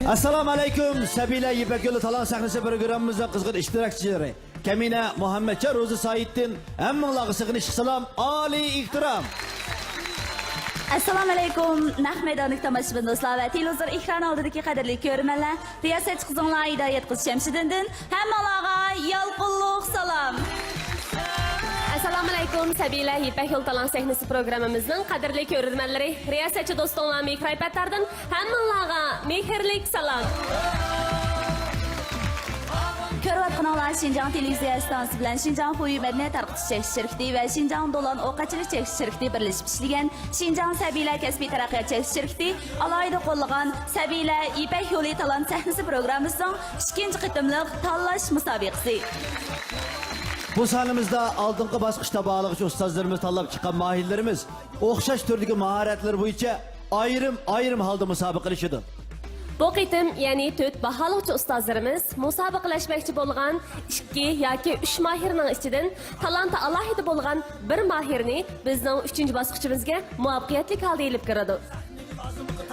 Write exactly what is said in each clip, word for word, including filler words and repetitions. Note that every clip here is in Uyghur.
ئەسسالامۇ ئەلەيكۇم، سەبىيلەر يىپەك يولى تالانت سەھنىسى پروگراممىمىزنىڭ قىزغىن ئىشتىراكچىلىرى. كەمىنە مۇھەممەتجان روزى سايىتتىن ھەممىڭلارغا سېغىنىشلىق سالام، ئالىي ئېھتىرام. ئەسسالامۇ ئەلەيكۇم، نەق مەيداندىكى تاماشىبىن دوستلار ۋە تېلېۋىزور ئېكران ئالدىدىكى قەدىرلىك كۆرۈرمەنلەر. رىياسەتچى قىزىڭلار ھىدايەت قىز شەمشىدىندىن ھەممىڭلارغا يالقۇنلۇق سالام. ئەسسالامۇ ئەلەيكۇم، سەبىيلەر يىپەك يولى تالانت سەھنىسى پروگراممىمىزنىڭ قەدىرلىك كۆرۈرمەنلىرى. رىياسەتچى دوستۇڭلار مىكرو ئايپادلاردىن ھەممىڭلارغا مېھىرلىك سالام. كۆرۈۋاتقىنىڭلار شىنجاڭ تېلېۋىزىيە ئىستانسىسى بىلەن شىنجاڭ خۇيۇ مەدەنىيەت تارقىتىش چەكلىك شىركىتى ۋە شىنجاڭ دولان ئوق قاچىلىش چەكلىك شىركىتى بىرلىشىپ ئىشلىگەن شىنجاڭ سەبىيلەر كەسپىي تەرەققىيات چەكلىك شىركىتى ئالاھىدە قوللىغان سەبىيلەر يىپەك يولى تالانت سەھنىسى پروگراممىسىنىڭ ئىككىنچى قېتىملىق تاللاش مۇسابىقىسى. بۇ سانىمىزدا ئالدىنقى باسقۇچتا باھالىغۇچى ئۇستازلىرىمىز تاللاپ چىققان ماھىرلىرىمىز ئوخشاش تۈردىكى ماھارەتلىرى بويىچە ئايرىم-ئايرىم ھالدا مۇسابىقىلىشىدۇ. بۇ قېتىم يەنى تۆت باھالىغۇچى ئۇستازلىرىمىز مۇسابىقىلەشمەكچى بولغان ئىككى ياكى ئۈچ ماھىرنىڭ ئىچىدىن تالانتى ئالاھىدە بولغان بىر ماھىرنى بىزنىڭ ئۈچىنچى باسقۇچىمىزغا مۇۋەپپەقىيەتلىك ھالدا ئېلىپ كىرىدۇ.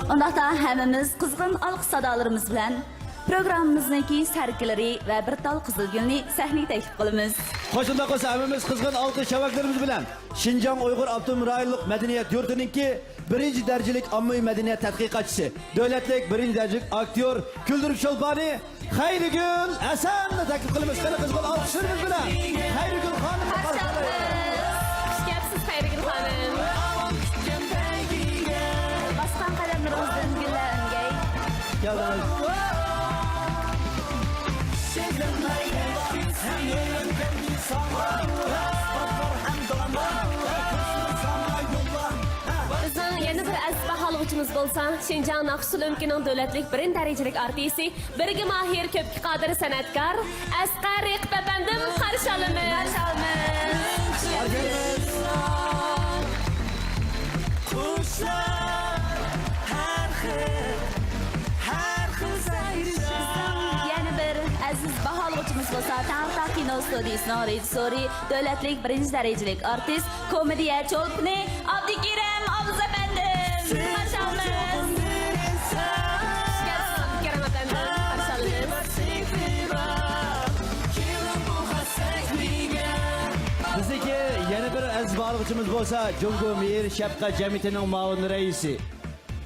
ئۇنداقتا ھەممىمىز قىزغىن ئالقىش سادالىرىمىز بىلەن پروگراممىمىزنىڭكى سەركىلىرى ۋە بىر تال قىزىل گۈلنى سەھنىگە تەكلىپ قىلىمىز. خوش، ئۇنداق بولسا ھەممىمىز قىزغىن ئالقىش چاۋاكلىرىمىز بىلەن شىنجاڭ ئۇيغۇر ئاپتونوم رايونلۇق مەدەنىيەت يۇرتىنىڭكى بىرىنچى دەرىجىلىك ئاممىۋى مەدەنىيەت تەتقىقاتچىسى، دۆلەتلىك بىرىنچى دەرىجىلىك ئاكتيور، كۈلدۈرۈپ شولپانى خەيرىگۈل ھەسەننى تەكلىپ قىلىمىز. قېنى قىزغىن ئالقىشلىرىمىز بىلەن خەيرىگۈل خانىمنى قارشى ئالايلى. خۇش كەپسىز، خەيرىگۈل خانىم. باسقان قەدەملىرىڭىزدىن گۈللەر ئۈنگەي. كەلدىڭىز. بىزنىڭ يەنە بىر ئەزىز باھالىغۇچىمىز بولسا، شىنجاڭ ناخشا ئۇسسۇل ئۆمىكىنىڭ دۆلەتلىك بىرىنچى دەرىجىلىك ئارتىسى، بىرگە ماھىر، كۆپكە قادىر سەنئەتكار ئەسقەر رېقىپ ئەپەندىم، قارشى ئالىمىز. قارشى ئالىمىز. قۇشلار ھەر خىل، ھەر خىل سەھرىشار. يەنە بىر ئەزىز باھالىغۇچىمىز بولسا، تەڭرىتاغ كىنو ستۇدىيىسىنىڭ رېژىسسورى، دۆلەتلىك بىرىنچى دەرىجىلىك ئارتىس، كومېدىيە چولپىنى ئابدۇكېرەم ئابلىز ئەپەندىم. قارشى ئالىمىز. خۇش كەپسىز، ئابدۇكېرەم ئەپەندىم. قارشى ئالىمىز. بىزدىكى يەنە بىر ئەزىز باھالىغۇچىمىز بولسا، جۇڭگو مېھىر شەپقەت جەمئىيىتىنىڭ مۇئاۋىن رەئىسى،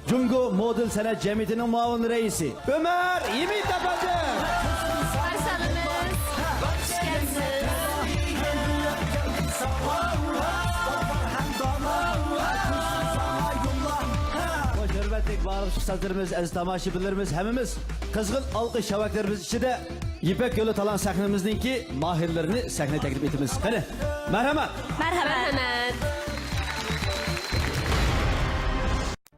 جۇڭگو مودېل سەنئەت جەمئىيىتىنىڭ مۇئاۋىن رەئىسى ئۆمەر ھىمىت ئەپەندىم. قارشى ئالىمىز. خۇش كەپسىز. خوش، ھۆرمەتلىك بارلىق ئۇستازلىرىمىز، ئەزىز تاماشىبىنلىرىمىز، ھەممىمىز قىزغىن ئالقىش چاۋاكلىرىمىز ئىچىدە يىپەك يولى تالانت سەھنىمىزنىڭكى ماھىرلىرىنى سەھنىگە تەكلىپ ئېتىمىز. قېنى، مەرھەمەت! مەرھەمەت! مەرھەمەت!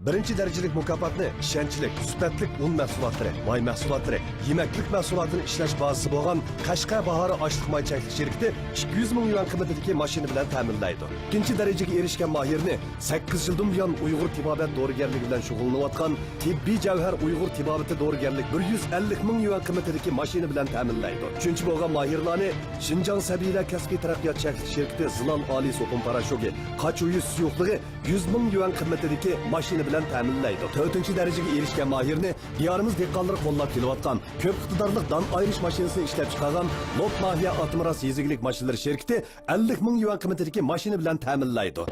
بىرىنچى دەرىجىلىك مۇكاپاتنى ئىشەنچلىك، سۈپەتلىك ئۇن مەھسۇلاتلىرى، ماي مەھسۇلاتلىرى، يېمەكلىك مەھسۇلاتىنى ئىشلەش بازىسى بولغان قەشقەر باھارى ئاشلىق ماي چەكلىك شىركىتى ئىككى يۈز مىڭ يۈەن قىممىتىدىكى ماشىنا بىلەن تەمىنلەيدۇ. ئىككىنچى دەرىجىگە ئېرىشكەن ماھىرنى سەككىز يىلدىن بۇيان ئۇيغۇر تېبابەت دورىگەرلىكى بىلەن شۇغۇللىنىۋاتقان تېببىي جەۋھەر ئۇيغۇر تېبابىتى دورىگەرلىك بىر يۈز ئەللىك مىڭ يۈەن قىممىتىدىكى ماشىنا بىلەن تەمىنلەيدۇ. ئۈچىنچى بولغان ماھىرلارنى شىنجاڭ سەبىيلەر كەسپىي تەرەققىيات چەكلىك شىركىتى زىلال ئالىي سوپۇن پاراشوكى، قاچا يۈز سۇيۇقلۇقى يۈز مىڭ يۈەن قىممىتىدىكى ماشىنا بىلەن تەمىنلەيدۇ. تۆتىنچى دەرىجىگە ئېرىشكەن ماھىرنى دىيارىمىز دېھقانلىرى قوللاپ كېلىۋاتقان كۆپ ئىقتىدارلىق دان ئايرىش ماشىنىسىنى ئىشلەپچىقارغان لوپ ناھىيە ئاتمىراس يېزا ئىگىلىك ماشىنىلىرى شىركىتى ئەللىك مىڭ يۈەن قىممىتىدىكى ماشىنا بىلەن تەمىنلەيدۇ.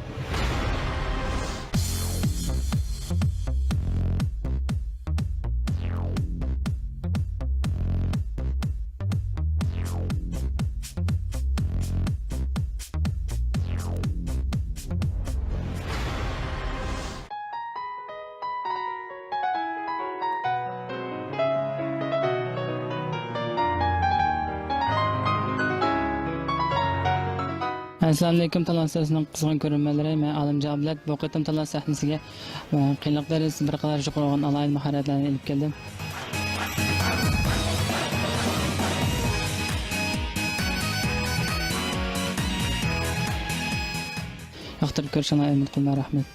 ئەسسالامۇئەلەيكۇم، تالانت سەھنىسىنىڭ قىزغىن كۆرۈرمەنلىرى، مەن ئالىمجان ئابلەت. بۇ قېتىم تالانت سەھنىسىگە، ئە، قىيىنلىق دەرىجىسى بىر قەدەر يۇقىرى بولغان ئالاھىدە ماھارەتلەرنى ئېلىپ كەلدىم. ياقتۇرۇپ كۆرۈشۈڭلارنى ئۈمىد قىلىمەن. رەھمەت.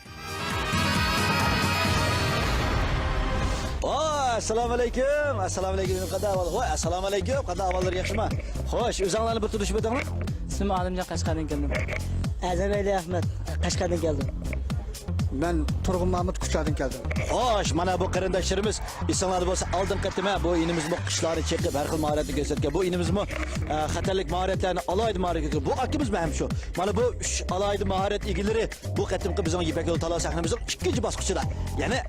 ۋاي، ئەسسالامۇئەلەيكۇم. ئەسسالامۇئەلەيكۇم. قانداق ئەھۋال؟ ۋاي، ئەسسالامۇئەلەيكۇم. قانداق ئەھۋاللار، ياخشىمۇ؟ خوش، ئۆزۈڭلارنى بىر تونۇشۇپ ئۆتۈڭلار. ئىسمىم ئالىمجان، قەشقەردىن كەلدىم. ئەزەمەيلى ئەخمەت، قەشقەردىن كەلدىم. مەن تۇرغۇن مامۇت كۇچادىن كەلدىم. خوش، مانا بۇ قېرىنداشلىرىمىز ئېسىڭلاردا بولسا، ئالدىنقى قېتىم بۇ ئىنىمىزمۇ قىشلارنى چېقىپ، ھەر خىل ماھارەتنى كۆرسەتكەن. بۇ ئىنىمىزمۇ، ئە، خەتەرلىك ماھارەتلەرنى، ئالاھىدە ماھارەت كۆرسەتكەن. بۇ ئاكىمىزمۇ ھەم شۇ. مانا بۇ ئۈچ ئالاھىدە ماھارەت ئىگىلىرى بۇ قېتىمقى بىزنىڭ يىپەك يولى تالان سەھنىمىزنىڭ ئىككىنچى باسقۇچىدا. يەنى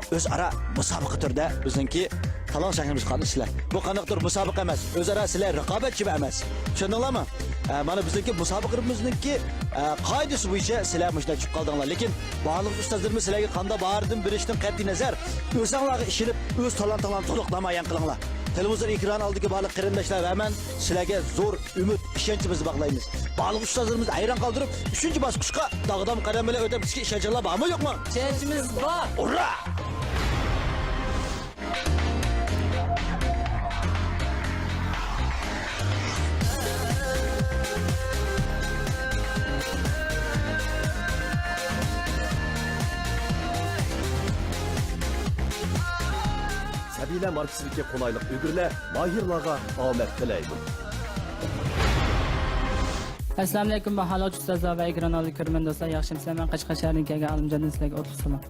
ئۆزئارا مۇسابىقە تۈرىدە بىزنىڭكى تالان سەھنىمىزگە قاتنىشىسىلەر. بۇ قانداقتۇر مۇسابىقە ئەمەس، ئۆزئارا سىلەر رىقابەتچىمۇ ئەمەس. چۈشەندىڭلارمۇ؟ ئە، مانا بىزنىڭكى مۇسابىقىمىزنىڭكى، ئە، قائىدىسى بويىچە سىلەر مۇشۇنداق چۈشۈپ قالدىڭلار. لېكىن بارلىق ئۇستازلىرىمىز سىلەرگە قانداق باھادىن بېرىشتىن قەتئىي نەزەر، ئۆزۈڭلارغا ئىشىنىپ، ئۆز تالانتىڭلارنى تولۇق نامايان قىلىڭلار. تېلېۋىزور ئېكران ئالدىدىكى بارلىق قېرىنداشلار ۋە مەن سىلەرگە زور ئۈمىد، ئىشەنچىمىزنى باغلايمىز. بارلىق ئۇستازلىرىمىزنى ھەيران قالدۇرۇپ، ئۈچىنچى باسقۇچقا داغدام قەدەم بىلەن ئۆتەمسىزكى ئىشەنچىڭلار بارمۇ يوقمۇ؟ ئىشەنچىمىز بار. ئۇررا! سەبىيلەر ماركىسىدىكى قولايلىق ئۈگرىلەر ماھىرلارغا ئامەت تىلەيدۇ. ئەسسالامۇئەلەيكۇم، باھالىغۇچى ئۇستازلار ۋە ئېكران ئالدىدا كۆرۈرمەن دوستلار، ياخشىمۇسىلەر؟ مەن قەشقەر شەھىرىدىن كەلگەن ئالىمجاندىن سىلەرگە ئوتلۇق سالام.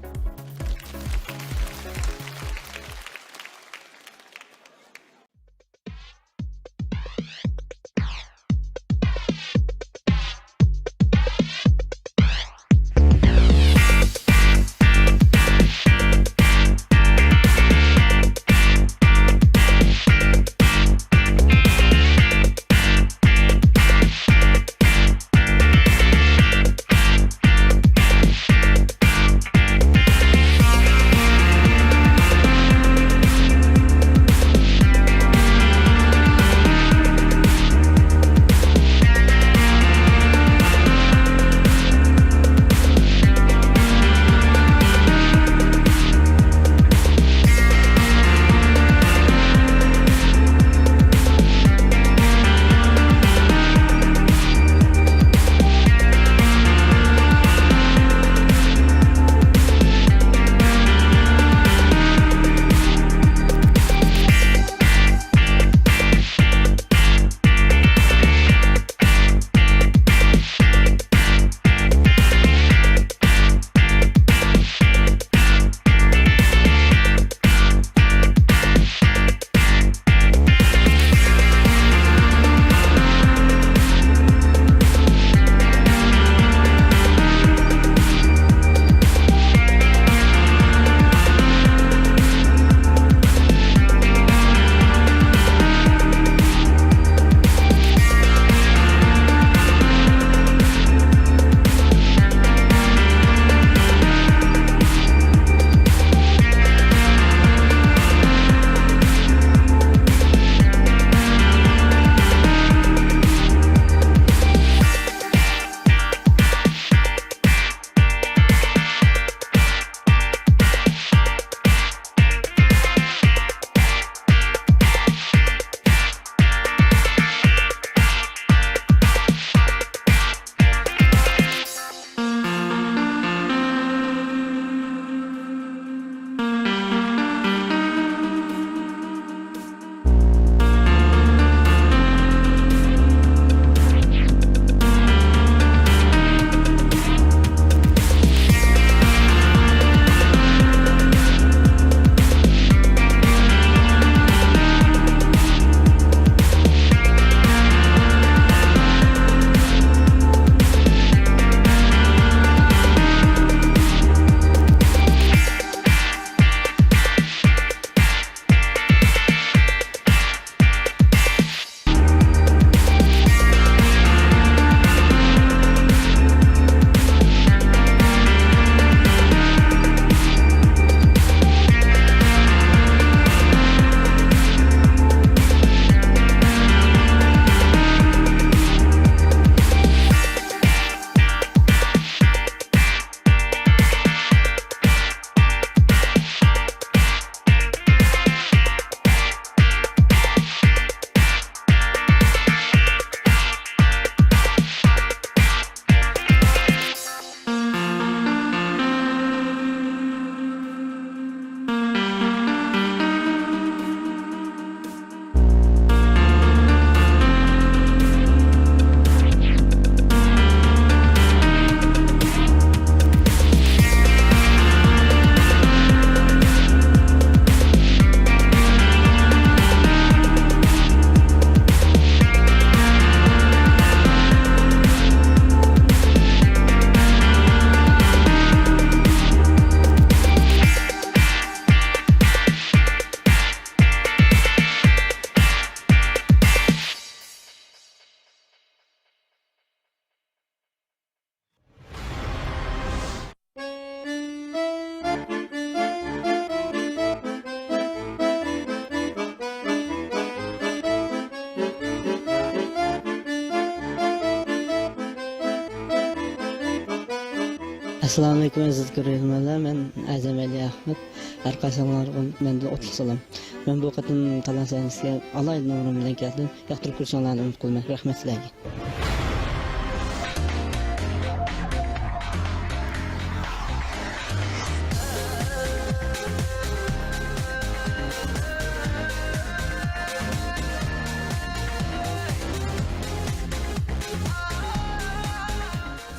ئەسسالامۇئەلەيكۇم ئەزىز كۆرۈرمەنلەر، مەن ئەزەم ئەلى ئەخمەت. ھەر قايسىڭلارغا مەندىن ئوتلۇق سالام. مەن بۇ قېتىم تالانت سەھنىسىگە ئالاھىدە نومۇرۇم بىلەن كەلدىم. ياقتۇرۇپ كۆرۈشۈڭلارنى ئۈمىد قىلىمەن. رەھمەت سىلەرگە.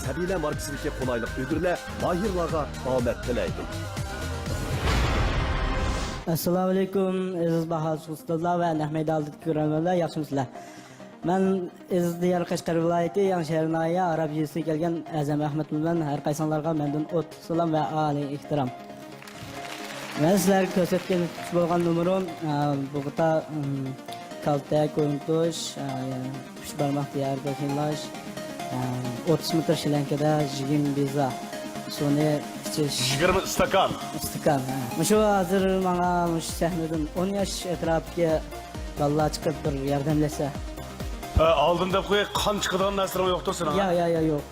سەبىيلەر ماركىسىدىكى قولايلىق ئۈگرىلەر ماھىرلارغا ئامەت تىلەيدۇ. ئەسسالامۇئەلەيكۇم، ئەزىز باھالىق ئۇستازلار ۋە نەق مەيداندىكى كۆرۈرمەنلەر، ياخشىمۇسىلەر؟ مەن ئەزىز دىيار قەشقەر ۋىلايىتى يېڭىشەھەر ناھىيە ئاراب يېزىسىدىن كەلگەن ئەزەم ئەخمەت بولىمەن. ھەر قايسىڭلارغا مەندىن ئوتلۇق سالام ۋە ئالىي ئېھتىرام. مەن سىلەرگە كۆرسەتمەكچى بولغان نومۇرۇم، ئە، بۇغدا، ئىم، كالتە، كويۇنتۇش، ئە، ئۈچ بارماق دىيارىدا خىيلاش، ئە، ئوتتۇز مېتىر شىلەڭكىدە يىگىرمە بىزا، سۇنى ئىچىش. يىگىرمە ئىستاكان. ئىستاكان، ھە. مۇشۇ ھازىر ماڭا مۇشۇ سەھنىدىن ئون ياش ئەتراپىدىكى بالىلار چىقىپ بىر ياردەملەشسە. ئە، ئالدىن دەپ قوياي، قان چىقىدىغان نەرسىلىرىڭ يوقتۇر سېنىڭ، ھە؟ ياق، ياق، ياق، يوق.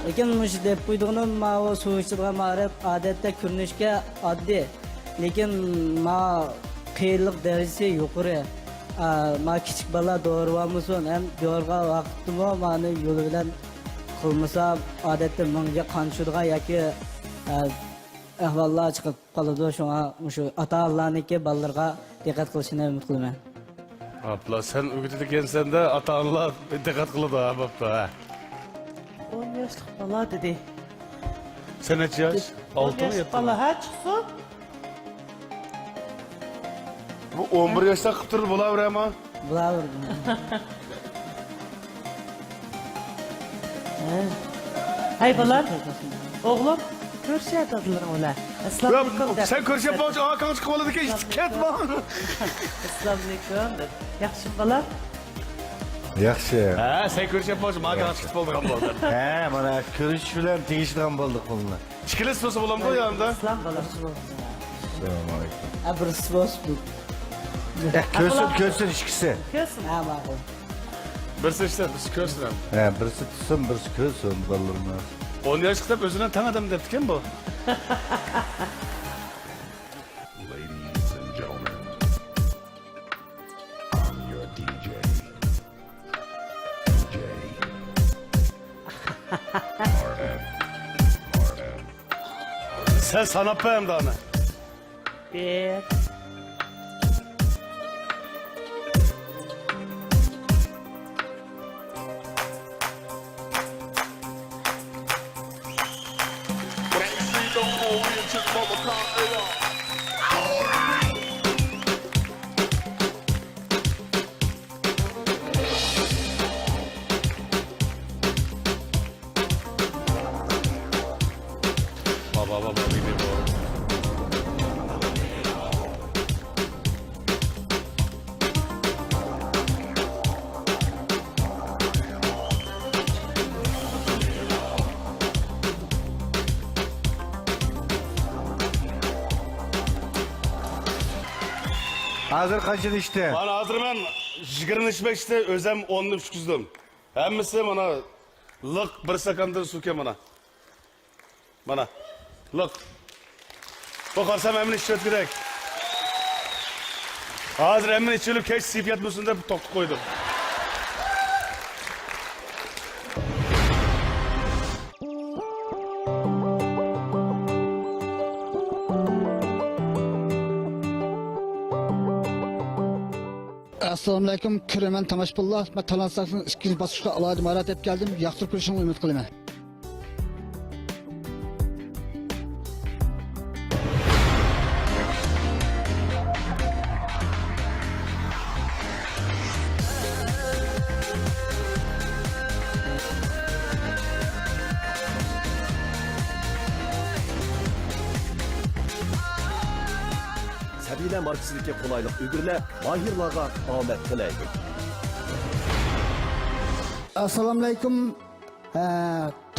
لېكىن مۇشۇ دەپ قويىدىغىنىم، ماۋۇ سۇ ئىچىدىغان مائارىپ ئادەتتە كۆرۈنۈشكە ئاددىي. لېكىن ما قىيىنلىق دەرىجىسى يۇقىرى. ئا، ما كىچىك بالىلار دورا بولمىسۇن، ھەم دورىغا ۋاقىتتىمۇ مانى يولى بىلەن قىلمىسا، ئادەتتە مېڭىگە قان چۈشىدىغان ياكى، ئا، ئەھۋاللار چىقىپ قالىدۇ. شۇڭا مۇشۇ ئاتا-ئانىلارنىڭكى بالىلىرىغا دىققەت قىلىشىنى ئۈمىد قىلىمەن. ئاپلا، سەن ئۆگىتىدىكەنسەن-دە، ئاتا-ئانىلار دىققەت قىلىدۇ، ھە، بوپتۇ، ھە. ئون ياشلىق بالا دېدى. سەن نەچچە ياش؟ ئون ئالتىمۇ، ياشلىق يەتتىمۇ؟ بالا، ھە، چىقسۇن. بۇ ئون بىر ياشلار قىلىپ تۇرىدۇ، بولاۋېرەما؟ بولاۋېرىدۇ. ھەي، بالام. ئوغلۇم، كۆرۈشە دادىلىرىڭ بىلەن. ئەسسالامۇئەلەيكۇم دەپ. سەن كۆرۈشۈپ بولغاچ، ئاكاڭ چىقىپ قالىدىكەن، كەتمە. ئەسسالامۇئەلەيكۇم دەپ. ياخشىمۇ، بالام؟ ياخشى. ھە، سەن كۆرۈشۈپ بولغاچ، ماكاڭ چىقىپ بولىدىغان بولدى. ھە، مانا كۆرۈشۈش بىلەن تېگىشىدىغان بولدۇق قولنا. ئىككىلىسى تۇرسا بولامدۇ يانىمدا؟ ئەسسالام، بالام. ئەسسالامۇئەلەيكۇم. ھە، بىرسى بولسۇن. يا، كۆرسۇن، كۆرسۇن ئىككىسى. كۆرسۇن. ھە، ماقۇل. بىرسى ئىشتە، بىرسى كۆرسۇن ھەم. ھە، بىرسى تۇتسۇن، بىرسى كۆرسۇن بالىلىرىنى. ئون ياشلىق دەپ ئۆزىنى تەڭ ئادەم دەپتىكەن بۇ. Ladies and gentlemen, I'm your D J. D J. R F. R F. سەن ساناپ بەر ئەمدى ئانا. بىر. ھازىر قانچىنى ئىچتى؟ مانا ھازىر مەن يىگىرمە ئىچمەك ئىچتى، ئۆزۈم ئوننى ئۈچكۈزدۈم. ھەممىسى مانا لىق بىر ئىستاكاندىن سۇكەن مانا. مانا لىق. بۇ قارىسام ھەممىنى ئىچىۋەتكۈدەك. ھازىر ھەممىنى ئىچىۋېلىپ كەچ سېيىپ ياتمىسۇن دەپ توختىتىپ قويدۇم. ئەسسالامۇئەلەيكۇم، كۆرۈرمەن تاماشىبىنلار، مەن تالانت سەھنىسىنىڭ ئىككىنچى باسقۇچىغا ئالاھىدە ماھارەت ئېلىپ كەلدىم، ياقتۇرۇپ كۆرۈشۈڭلارنى ئۈمىد قىلىمەن. سەبىيلەر ماركىسىدىكى قولايلىق ئۈگرىلەر ماھىرلارغا ئامەت تىلەيدۇ. ئەسسالامۇئەلەيكۇم، ئە،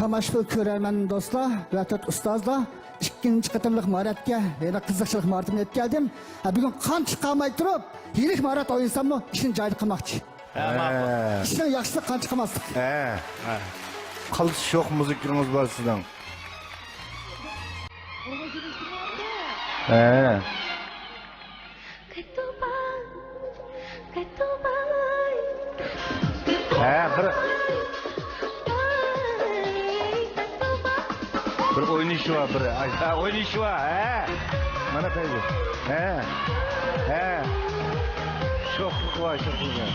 تاماشىبىن كۆرەرمەن دوستلار ۋە تۆت ئۇستازلار. ئىككىنچى قېتىملىق ماھارەتكە يەنە قىزىقچىلىق ماھارىتىمنى ئېلىپ كەلدىم. ھە، بۈگۈن قان چىقارماي تۇرۇپ، يېنىك ماھارەت ئوينىساممۇ ئىشنى جايىدا قىلماقچى. ھە، ماقۇل. ئىشنىڭ ياخشىسى قان چىقماسلىق. ھە. ھە. قالتىس يوق مۇزىكىڭىز بار سىزنىڭ. ھە. ھە، بىر، بىر ئوينىشى بار، بىر، ھە، ئوينىشى بار، ھە. مانا پەيزى. ھە. ھە. شوخلۇقى بار، شوخلۇقى.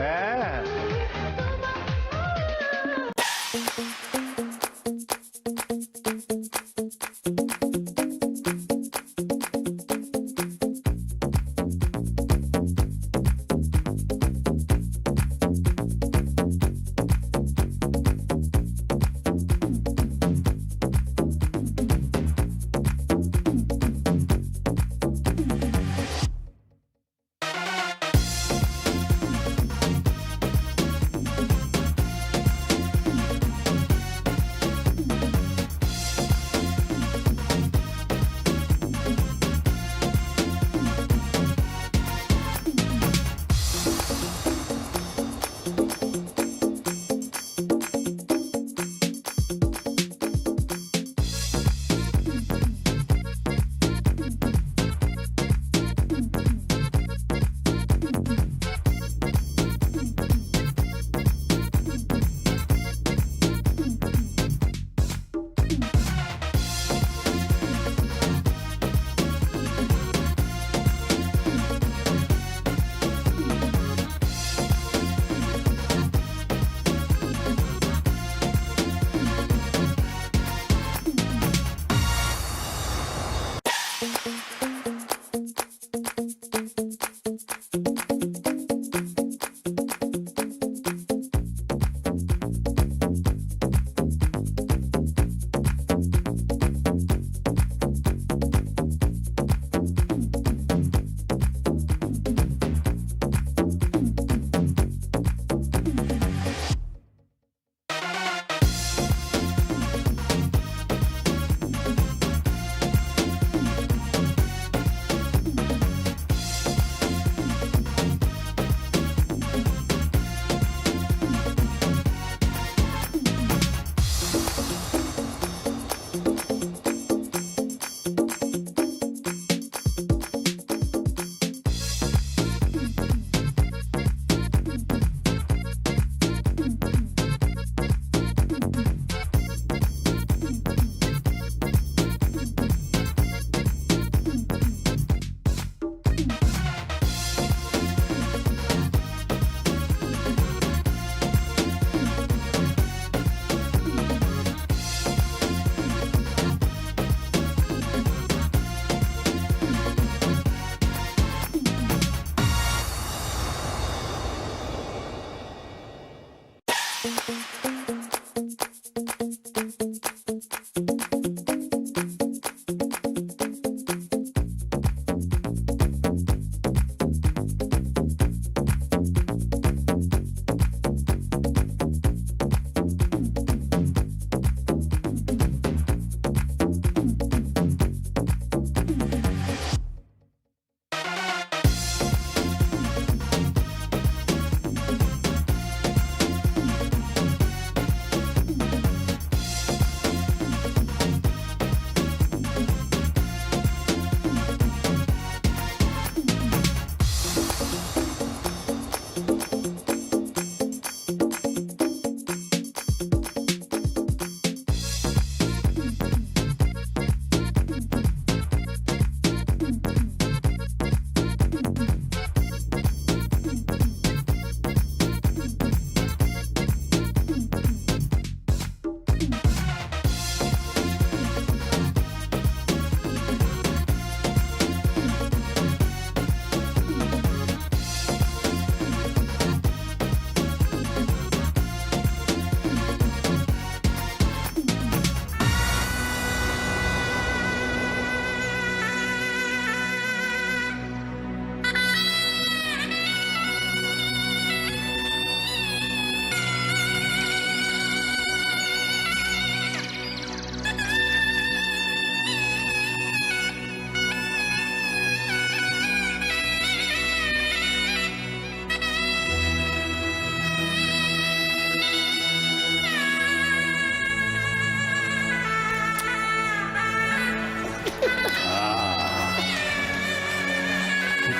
ھە.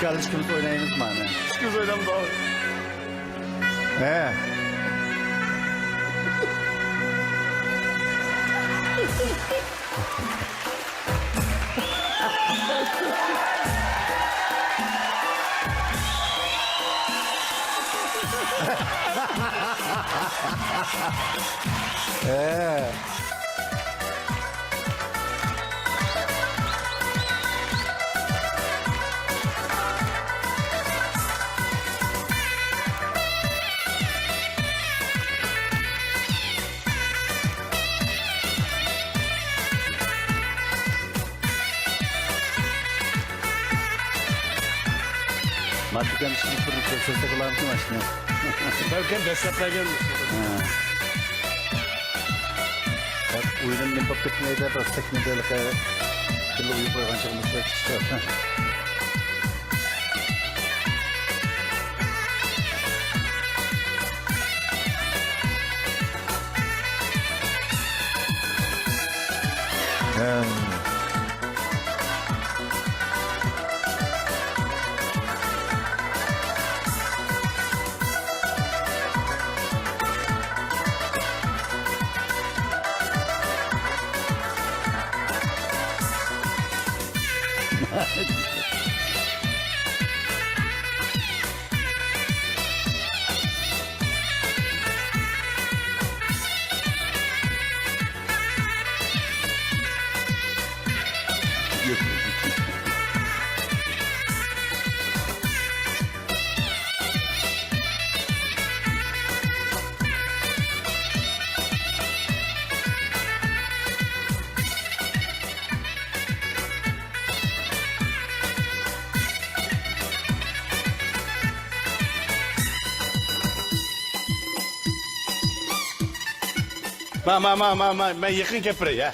ئىككىمىز ئوينايمىز مانا. ئىككىمىز ئوينايمىز. ھە. ھە. ماتىكەم ئىشىنى بىر كۆرسەتسە بولامدۇ ماشىنا؟ بەلكىم دەسلەپلەرگە. ھە. بەك ئويۇنۇم نېمە بولۇپ كەتمەيدۇ، بىر سەكنىدە بىللە ئويۇن قويغان چېغىمىزدا. ھەم. ما، ما، ما، ما، ما، مەن يېقىن كەپ بېرەي، ھە.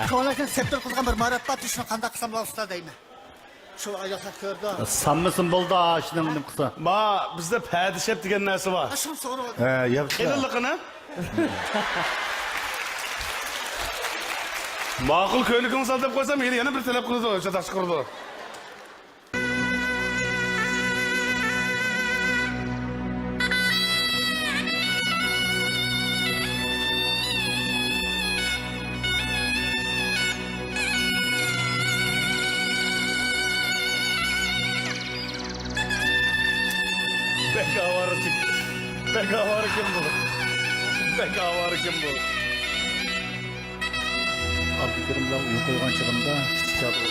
كۆڭلەكنى سەپتىن قىلغان بىر مارات بار، شۇنى قانداق قىلسام بولار ئۇستا دەيمەن. شۇ ئاياللار كۆردى. سانمىسۇن بولدى، شۇنىڭ نېمە قىلسا. ما، بىزدە پەدىشەپ دېگەن نەرسە بار. ھە، شۇنى سورىۋال. ھە، ياپسا. قېلىنلىقىنى. ماقۇل كۆينىكىڭ سال دەپ قويسام، يەنە، يەنە بىر تەلەپ قىلىدۇ، چاتاق چىقىرىدۇ. بەك ئاۋارە چىقتى. بەك ئاۋارە كىم بۇ؟ بەك ئاۋارە كىم بۇ؟ ئابدۇكېرىم بىلەن ئويۇن قويغان چېغىمدا كىچىك چاغدا.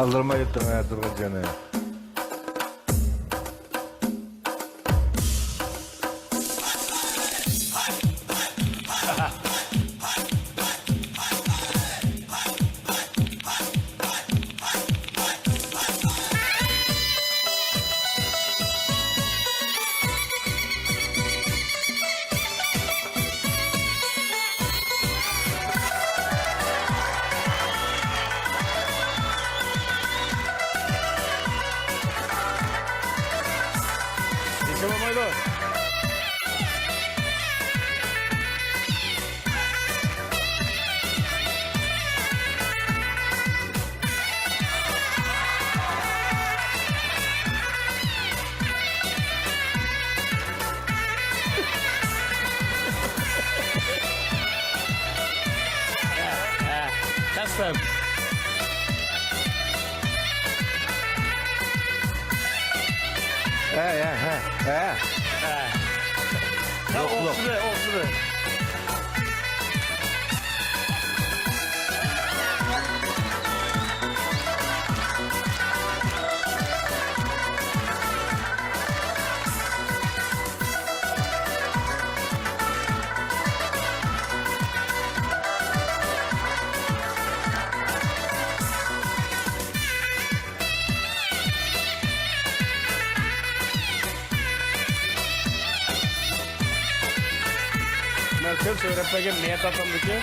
ئالدىرىماي ئۆتتۈڭ ھە، تۇرغۇن جېنى. ياشىمامايدۇ. ھە، ھە. تەس بەر. ھە، ھە، ھە، ھە. ھە. ياق، ياق. ئوخشىدى، ئوخشىدى. مەن كۆپ سۆرەپ بەرگەن نىيەت ئاپامدىكى.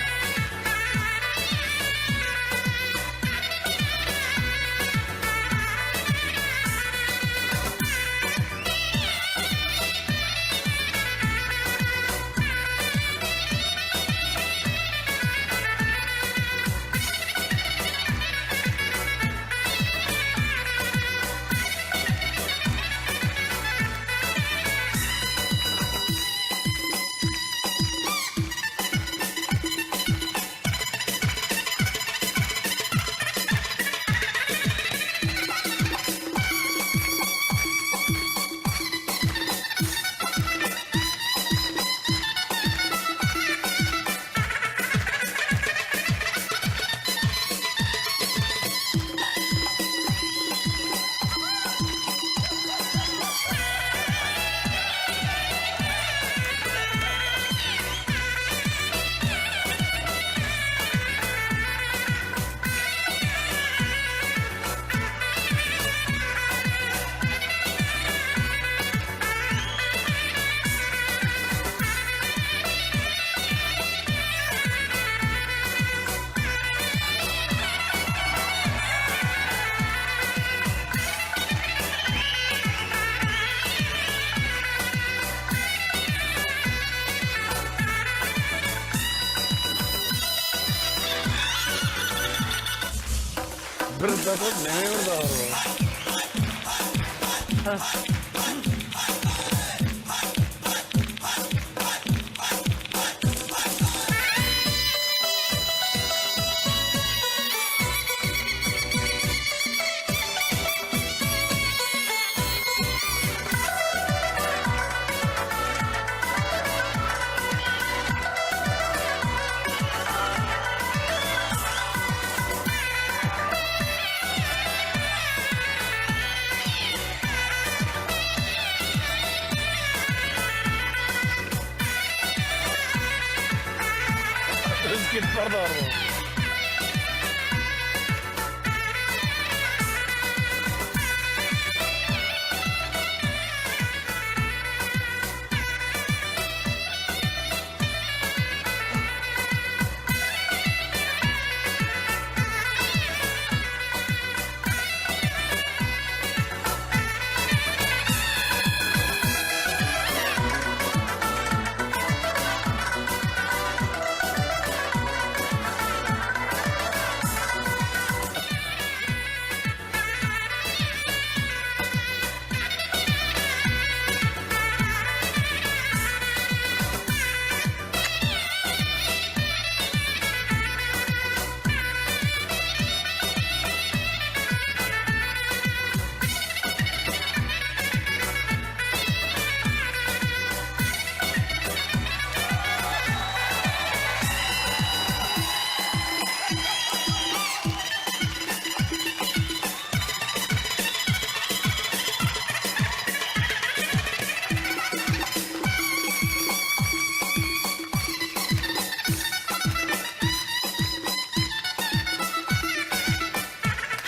بىر زاپاس مېڭىڭىز ئاغرىدى. ئۆزى كېتىپ بارىدۇ.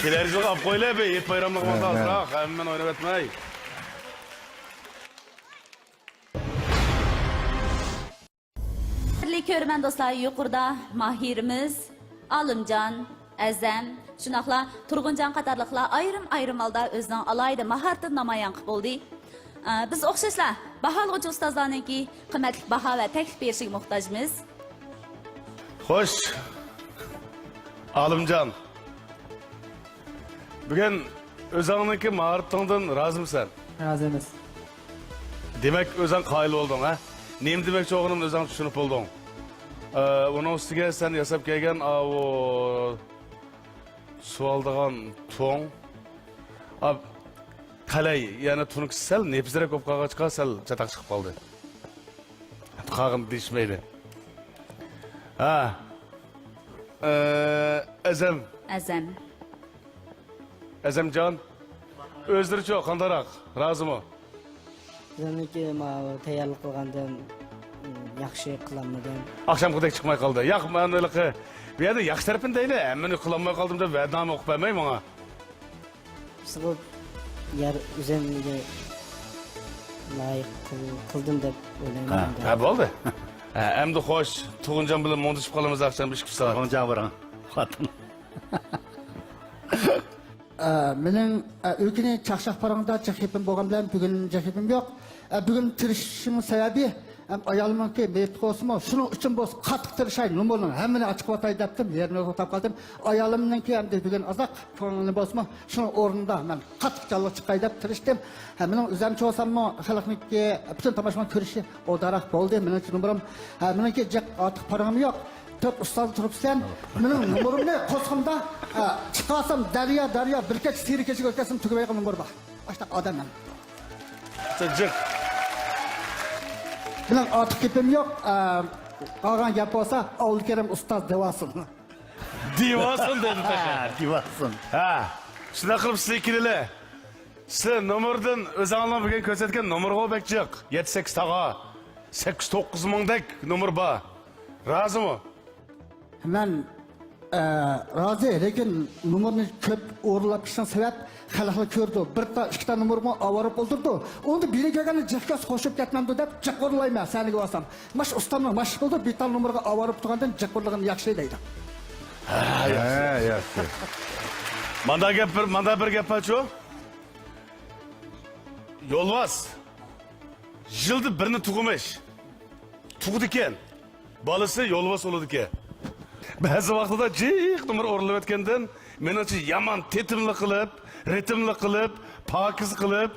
كېلەر يىلغا ئاپ قويلى بىر ھېيت بايراملىق ھە، ھە. ئازراق، ھەممىنى ئويناۋەتمەي. ھۆرمەتلىك كۆرۈرمەن دوستلار، يۇقىرىدا ماھىرىمىز ئالىمجان، ئەزەم، شۇنداقلا تۇرغۇنجان قاتارلىقلار ئايرىم-ئايرىم ھالدا ئۆزىنىڭ ئالاھىدە ماھارىتىنى نامايان قىلىپ بولدى. ئە، بىز ئوخشاشلا باھالىغۇچى ئۇستازلارنىڭكى قىممەتلىك باھا ۋە تەكلىپ بېرىشىگە موھتاجمىز. خوش، ئالىمجان. بۈگۈن ئۆزۈڭنىڭكى ماھارىتىڭدىن رازىمسەن؟ رازى ئەمەس. دېمەك، ئۆزۈڭ قايىل بولدۇڭ، ھە؟ نېمە دېمەكچى بولغىنىمنى ئۆزۈڭ چۈشىنىپ بولدۇڭ. ئە، ئۇنىڭ ئۈستىگە سەن ياساپ كەلگەن ئاۋۇ سۇۋالىدىغان تۇڭ، ئا، قەلەي، يەنى تۇنۇكىسى سەل نېپىزرەك بولۇپ قالغاچقا، سەل چاتاق چىقىپ قالدى. قالغىنى دېيىشمەيلى. ھە. ئە، ئەزەم. ئەزەم. ئەزەمجان. ئۆزلىرىچۇ، قانداقراق؟ رازىمۇ؟ بىزنىڭكى ماۋۇ تەييارلىق قىلغاندىن، م، ياخشى قىلالمىدىم. ئاخشامقىدەك چىقماي قالدى. ياق، مەن ھېلىقى بۇ يەردە ياخشى تەرىپىنى دەيلى. ھەممىنى قىلالماي قالدىم دەپ ۋەدىنامە ئوقۇپ بەرمەي ماڭا. سىغىپ يەر ئۆزەمگە لايىق قىل-، قىلدىم دەپ ئويلايمەن. ھە، ھە، بولدى. ھە، ئەمدى خوش، تۇغۇنجان بىلەن مۇڭدىشىپ قالىمىز ئاخشام ئىككى سائەت. تۇغۇنجان بىراڭ، خوتۇن. ئە، مېنىڭ، ئە، ئۆكۈنى چاقچاق پاراڭدا جىق گېپىم بولغان بىلەن بۈگۈن جىق گېپىم يوق. ئە، بۈگۈن تىرىشىشىمنىڭ سەۋەبى، ئەم، ئايالىمنىڭكى مېيىپ بولسىمۇ، شۇنىڭ ئۈچۈن بولسا قاتتىق تىرىشاي، نومۇرنىڭ ھەممىنى ئاچىقىۋاتاي دەپتىم، يېرىمدا توختاپ قالدىم. ئايالىمنىڭكى ئەمدى بۈگۈن ئازراق كۆڭلى بولسىمۇ، شۇنىڭ ئورنىدا مەن قاتتىق جانلىق چىقاي دەپ تىرىشتىم. ھە، مېنىڭ ئۆزۈمچە بولساممۇ، خەلقنىڭكى پۈتۈن تاماشىبىن كۆرۈشى ئوبدانراق بولدى. مېنىڭچە نومۇرۇم، ھە، مېنىڭكى جىق ئارتۇق پاراڭ يوق. تۆت ئۇستاز تۇرۇپسەن، مېنىڭ نومۇرۇمنى قوسقۇمدا، ھە، چىقارسام دەريا، دەريا، بىر كەچ سېرى كېچىگە ئۆتكەزسەم تۈگىمەيدىغان نومۇر بار. ئاشتاق ئادەم مەن. جىق. مېنىڭ ئارتۇق گېپىم يوق. ئە، قالغان گەپ بولسا، ئابدۇكېرىم ئۇستاز دېۋاسۇن. دېۋاسۇن دېدى تېخى. ھە، دېۋاسۇن. ھە، شۇنداق قىلىپ سىزگە كېلىلى. سىز نومۇردىن، ئۆزۈڭلار بۈگۈن كۆرسەتكەن نومۇرغا بەك جىق. يەتتە سەككىز تاغا، سەككىز توققۇز مىڭدەك نومۇر بار. رازىمۇ؟ مەن، ئە، رازى، لېكىن نومۇرنى كۆپ ئورۇنلاپ كېتىشنىڭ سەۋەب، خەلقلەر كۆرىدۇ، بىر تا، ئىككى تا نومۇرمۇ ئاۋارە بولۇپ ئولتۇرىدۇ. ئۇندا بىرى كۆرگەندە جىق كۆز قوشۇپ كەتمەمدۇ دەپ جىق ئورۇنلايمەن سەھنىگە بارسام. ماش ئۇستامنىڭ ماش بولدى، بىر تا نومۇرغا ئاۋارە بولۇپ تۇرغاندىن جىق ئورۇنلىغىنى ياخشى دەيدۇ. ھە، ياخشى. ھە، ياخشى. ماندا گەپ بىر، ماندا بىر گەپ بارچۇ؟ يولۋاس يىلدا بىرنى تۇغمىش. تۇغىدىكەن. بالىسى يولۋاس بولىدىكەن. بەزى ۋاقتىدا جىق نومۇر ئورۇنلاۋەتكەندىن مېنىڭچە يامان تېتىملىق قىلىپ، رىتىملىق قىلىپ، پاكىز قىلىپ،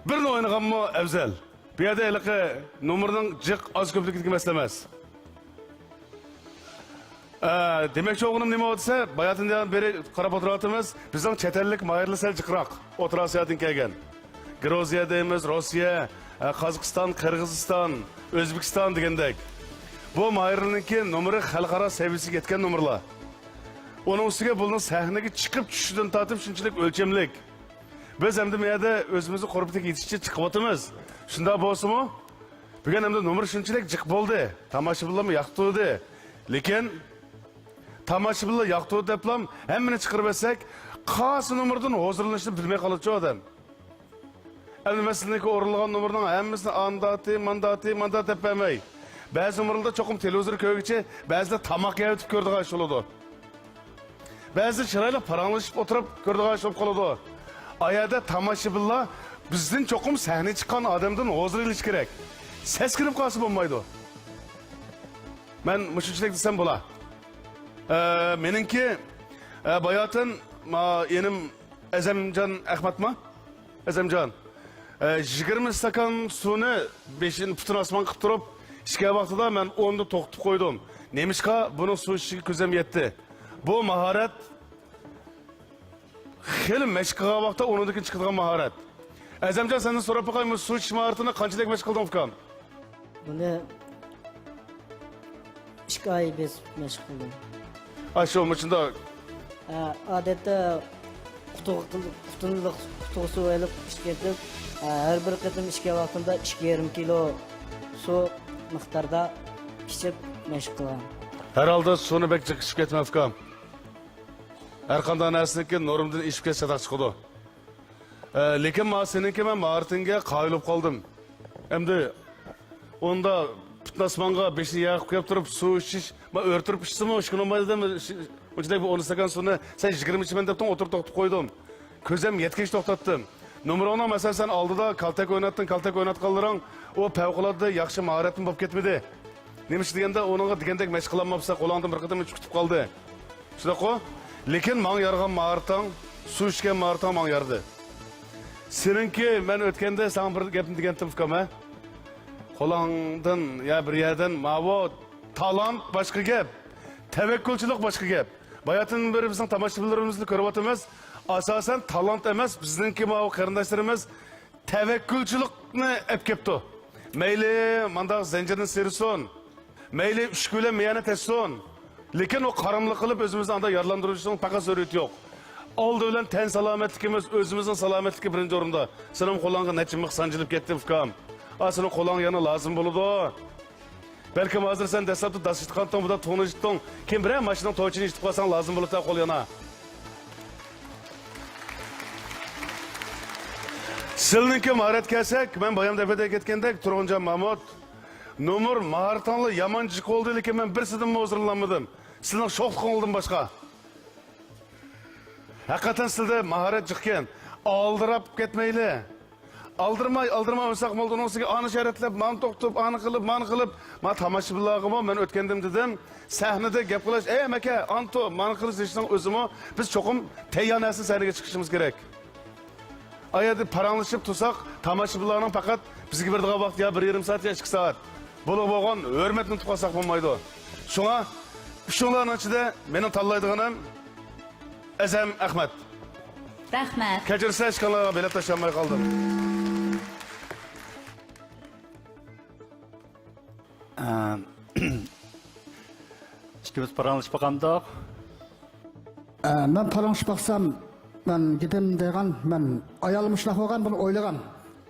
بىرنى ئوينىغانمۇ ئەۋزەل. بۇ يەردە ھېلىقى نومۇرنىڭ جىق ئاز-كۆپلۈكىدىكى مەسىلە ئەمەس. ئە، دېمەكچى بولغىنىم نېمە دېسە، باياتىندىن بېرى قاراپ ئولتۇرۇۋاتىمىز، بىزنىڭ چەت ئەللىك ماھىرلار سەل جىقراق، ئوتتۇرا ئاسىيادىن كەلگەن. گرۇزىيە دەيمىز، روسىيە، ئە، قازاقىستان، قىرغىزىستان، ئۆزبېكىستان دېگەندەك. بۇ ماھىرلارنىڭكى نومۇرى خەلقئارا سەۋىيەسىگە يەتكەن نومۇرلار. ئۇنىڭ ئۈستىگە بۇلارنىڭ سەھنىگە چىقىپ چۈشۈشىدىن تارتىپ شۇنچىلىك ئۆلچەملىك. بىز ئەمدى بۇ يەردە ئۆزىمىزنىڭ قۇربىتىگە يېتىشىچە چىقىۋاتىمىز. شۇنداق بولسىمۇ، بۈگۈن ئەمدى نومۇر شۇنچىلىك جىق بولدى. تاماشىبىنلارمۇ ياقتۇردى. لېكىن تاماشىبىنلار ياقتۇردى دەپلا ھەممىنى چىقىرىۋەتسەك، قايسى نومۇردىن ھۇزۇرلىنىشنى بىلمەي قالىدۇ ئادەم. ئەمدى مەسىلىنىڭكى ئورۇنلىغان نومۇرنىڭ ھەممىسىنى ئانداتى، مانداتى، ماندات دەپ بەرمەي. بەزى نومۇرلاردا چوقۇم تېلېۋىزور كۆرگۈچى، بەزىدە تاماق يەۋېتىپ كۆرىدىغان ئىش بولىدۇ. بەزىدە چىرايلىق پاراڭلىشىپ ئولتۇرۇپ كۆرىدىغان ئىش بولۇپ قالىدۇ. ئا يەردە تاماشىبىنلار بىزدىن چوقۇم سەھنىگە چىققان ئادەمدىن ھۇزۇر ئېلىشى كېرەك. سەسكىنىپ قالسا بولمايدۇ. مەن مۇشۇنچىلىك دېسەم بولا. ئە، مېنىڭكى، ئە، باياتىن، ما، ئىنىم ئەزەمجان ئەخمەتما؟ ئەزەمجان، ئە، يىگىرمە ئىستاكان سۇنى بېشىنى پۈتۈن ئاسمان قىلىپ تۇرۇپ ئىچكەن ۋاقتىدا مەن ئوندا توختىتىپ قويدۇم. نېمىشقا؟ بۇنىڭ سۇ ئىچىشىگە كۆزۈم يەتتى. بۇ ماھارەت خېلى مەشىق قىلغان ۋاقىتتا ئۇنىڭدىن كېيىن چىقىدىغان ماھارەت. ئەزەمجان، سەندىن سوراپ باقاي، بۇ سۇ ئىچىش ماھارىتىنى قانچىلىك مەشىق قىلدىڭ، ئۇكام؟ بۇنى ئىككى ئاي بېسىپ مەشىق قىلدىم. ئاشۇ مۇشۇنداق. ئە، ئادەتتە قۇتىغا قىل-، قۇتىنى، قۇتىغا سۇ ئېلىپ ئىچكەنتىم. ئە، ھەر بىر قېتىم ئىچكەن ۋاقتىمدا ئىككى يېرىم كىلو سۇ مىقداردا ئىچىپ مەشىق قىلغان. ھەر ھالدا سۇنى بەك جىق ئىچىپ كەتمە، ئۇكام. ھەر قانداق نەرسىنىڭكى نورمىدىن ئېشىپ كەتسە چاتاق چىقىدۇ. ئە، لېكىن ما سېنىڭكى مەن ماھارىتىڭگە قايىل بولۇپ قالدىم. ئەمدى ئۇندا پۈتۈن ئاسمانغا بېشىنى يەر قىلىپ قويۇپ تۇرۇپ سۇ ئىچىش، ما ئۆرە تۇرۇپ ئىچسىمۇ ئىچكىلى بولمايدۇ دەيمەن. شۇ-، ئۇنچىلىك بىر ئون ئىستاكان سۇنى سەن يىگىرمە ئىچىمەن دەپتىڭ، ئوتتۇرىدا توختىتىپ قويدۇم. كۆزۈم يەتكەچ توختاتتىم. نومۇرۇڭنىڭ مەسىلەن سەن ئالدىدا كالتەك ئويناتتىڭ، كالتەك ئويناتقانلىرىڭ ئۇ پەۋقۇلئاددە ياخشى ماھارەتمۇ بولۇپ كەتمىدى. نېمە ئۈچۈن دېگەندە، ئۇنىڭغا دېگەندەك مەشىق قىلالماپسەن، قولۇڭدىن بىر قېتىم ئۇچۇپ كېتىپ قالدى. شۇنداققۇ؟ لېكىن ماڭا يارىغان ماھارىتىڭ، سۇ ئىچكەن ماھارىتىڭ ماڭا يارىدى. سېنىڭكى، مەن ئۆتكەندە ساڭا بىر گەپنى دېگەنتىم، ئۇكام، ھە؟ قولۇڭدىن يا بىر يەردىن ماۋۇ تالانت باشقا گەپ، تەۋەككۈلچىلىك باشقا گەپ. باياتىن بېرى بىزنىڭ تاماشىبىنلىرىمىزنى كۆرۈۋاتىمىز. ئاساسەن تالانت ئەمەس، بىزنىڭكى ماۋۇ قېرىنداشلىرىمىز تەۋەككۈلچىلىكنى ئەپ كەپتۇ. مەيلى مانداق زەنجىرنى سىيرسۇن، مەيلى ئۈشكە بىلەن مېيەنى تەشسۇن. لېكىن ئۇ قاراملىق قىلىپ ئۆزىمىزنى ئاندا يارىلاندۇرۇشنىڭ پەقەت زۆرۈرىيىتى يوق. ئالدى بىلەن تەن سالامەتلىكىمىز، ئۆزىمىزنىڭ سالامەتلىكى بىرىنچى ئورۇندا. سېنىڭ قولۇڭغا نەچچە مىخ سانجىلىپ كەتتى، ئۇكام. ئا، سېنىڭ قولۇڭ يەنە لازىم بولىدۇ. بەلكىم ھازىر سەن دەسلەپتە داس ئېيتقانتىڭ، بۇدا تونۇشتۇڭ. كېيىن بىرەر ماشىنىنىڭ توچىنى ئېيتىپ قالساڭ لازىم بولىدۇ قول يەنە. سىلىنىڭكى ماھارەتكە كەلسەك، مەن بايام دەپەدە كەتكەندەك، تۇرغۇنجان مامۇت، نومۇر ماھارىتىڭلار يامان جىق بولدى، لېكىن مەن بىرسىدىنمۇ ھۇزۇرلانمىدىم. سىلىنىڭ شوخلۇقىڭلاردىن باشقا. ھەقىقەتەن سىلىدە ماھارەت جىقكەن. ئالدىراپ كەتمەيلى. ئالدىرىماي، ئالدىرىماي ئوينىساق بولدى. ئۇنىڭ ئۈستىگە ئانى شەرەتلەپ، مانى توختىتىپ، ئانى قىلىپ، مانى قىلىپ. ما تاماشىبىنلارغىمۇ مەن ئۆتكەندىم دېدىم. سەھنىدە گەپ قىلىش، ئەي ئەمەكە، ئانتو، مانى قىلىش دېيىشنىڭ ئۆزىمۇ بىز چوقۇم تەييار نەرسە سەھنىگە چىقىشىمىز كېرەك. ئا يەردە پاراڭلىشىپ تۇرساق، تاماشىبىنلارنىڭ پەقەت بىزگە بېرىدىغان ۋاقتى يا بىر يېرىم سائەت، يا ئىككى سائەت. بۇلارغا بولغان ھۆرمەتنى ئۇنتۇپ قالساق بولمايدۇ. شۇڭا ئۈچۈڭلارنىڭ ئىچىدە مېنىڭ تاللايدىغىنىم ئەزەم ئەخمەت. رەھمەت. كەچۈرسە، ئىككىڭلارغا بېلەت تاشلىيالماي قالدىم. ئە، ئىككىمىز پاراڭلىشىپ باقامدۇق؟ ئە، مەن پاراڭلىشىپ باقسام، مەن گېپىم دەيدىغان، مەن ئايالىم مۇشۇنداق بولغان، بۇنى ئويلىغان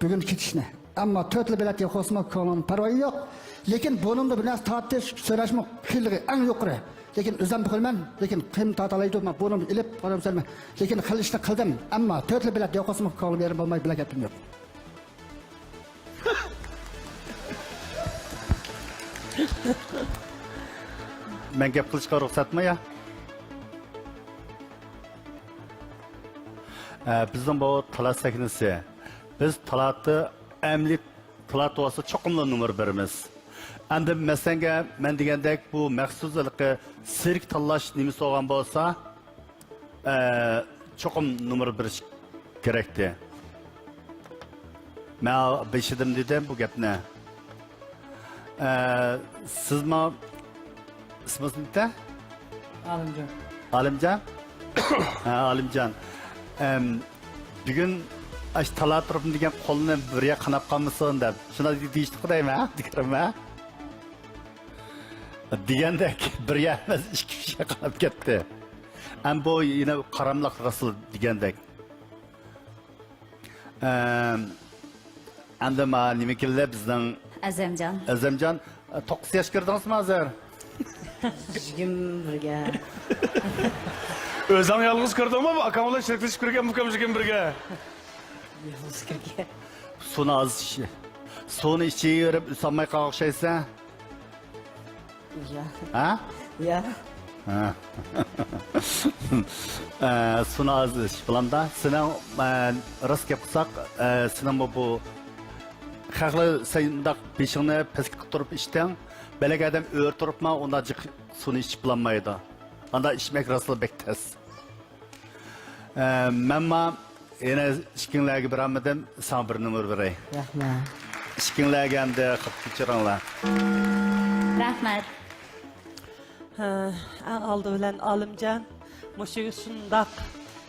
بۈگۈن كېتىشنى. ئەمما تۆتلا بېلەت يوق بولسىمۇ كۆڭلۈمنىڭ پەرۋايى يوق. لېكىن بۇنىڭدا بىر نەرسە تارتىش، سۆلەشمۇ قىيىنلىقى ئەڭ يۇقىرى. لېكىن ئۆزۈم قىلىمەن، لېكىن قىيىن تارتالايدۇ، مەن بۇنىمۇ ئېلىپ، بۇنىمۇ سۆلىمەن. لېكىن قىل ئىشنى قىلدىم. ئەمما تۆتلا بېلەت يوق بولسىمۇ كۆڭلۈم يېرىم بولماي، بىلەن گەپىم يوق. مەن گەپ قىلىشقا رۇخسەتمۇ يا؟ ئە، بىزنىڭ بۇ تالانت سەھنىسى. بىز تالانتنى ئەمەلىي تالانت بولسا چوقۇملا نومۇر بېرىمىز. ئەمدى مەسىلەنگە مەن دېگەندەك بۇ مەخسۇس ھېلىقى سىرك تاللاش نېمىسى بولغان بولسا، ئە، چوقۇم نومۇر بېرىش كېرەكتى. مەن بېشىدىم دېدىم بۇ گەپنى. ئە، سىزمۇ ئىسمىڭىز نېمە؟ ئالىمجان. ئالىمجان؟ ھە، ئالىمجان. ئەم، بۈگۈن ئاشۇ تالا تۇرۇپمۇ دېگەن قولنى بىر يەر قاناپ قالمىسۇن دەپ. شۇنداق دېيىشتىكى دەيمەن، ھە؟ دېگەنمەن. دېگەندەك بىر يەر ئەمەس، ئىككى، ئۈچ يەر قاناپ كەتتى. ئەم، بۇ يەنە قاراملىق رەسۇل دېگەندەك. ئەم، ئەمدى ما نېمە كېلدى بىزنىڭ؟ ئەزەمجان. ئەزەمجان، توققۇز ياش كىردىڭىزمۇ ھازىر؟ يىگىرمە بىرگە. ئۆزۈڭ يالغۇز كىردىڭمۇ؟ ئاكاڭ بىلەن شېرىكلىشىپ كىرگەنمۇكەن يىگىرمە بىرگە؟ يالغۇز كىرگەن. سۇنى ئاز ئىچ-، سۇنى ئىچىۋېرىپ ئۈسەلمەي قالغان ئوخشايسەن. يا. ھە؟ يا. ھە. ئە، سۇنى ئاز ئىچ، بالامدا. سېنىڭ، ئە، راست گەپ قىلساق، ئە، سېنىڭمۇ بۇ خەقلەر سەنداق بېشىڭنى پەسكە تۇرۇپ ئىچتىڭ. بەلگە ئادەم ئۆرە تۇرۇپمۇ ئۇنداق جىق سۇنى ئىچىپ بولالمايدۇ. ئانداق ئىچمەك راستلا بەك تەس. ئە، مەنمۇ يەنە ئىككىڭلارگە بېرەلمىدىم، ساڭا بىر نومۇر بېرەي. رەھمەت. ئىككىڭلارگە ئەمدى خەت كۆچۈرۈڭلار. رەھمەت. ھە، ئەڭ ئالدى بىلەن ئالىمجان، مۇشۇ شۇنداق،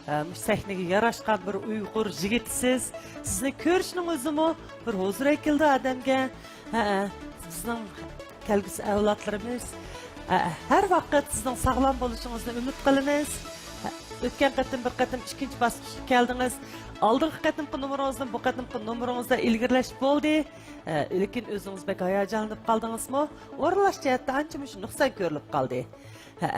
ھە، مۇشۇ سەھنىگە ياراشقان بىر ئۇيغۇر يىگىتىسىز. سىزنى كۆرۈشنىڭ ئۆزىمۇ بىر ھۇزۇر ئەكېلىدۇ ئادەمگە. ھە، بىزنىڭ كەلگۈسى ئەۋلادلىرىمىز، ھە، ھەر ۋاقىت سىزنىڭ ساغلام بولۇشىڭىزنى ئۈمىد قىلىمىز. ھە، ئۆتكەن قېتىم بىر قېتىم ئىككىنچى باسقۇچقا كەلدىڭىز. ئالدىنقى قېتىمقى نومۇرىڭىزدىن بۇ قېتىمقى نومۇرىڭىزدا ئىلگىرىلەش بولدى. ھە، لېكىن ئۆزىڭىز بەك ھاياجانلىنىپ قالدىڭىزمۇ؟ ئورۇنلاش جەھەتتە ئانچە مۇشۇ نۇقسان كۆرۈلۈپ قالدى. ھە،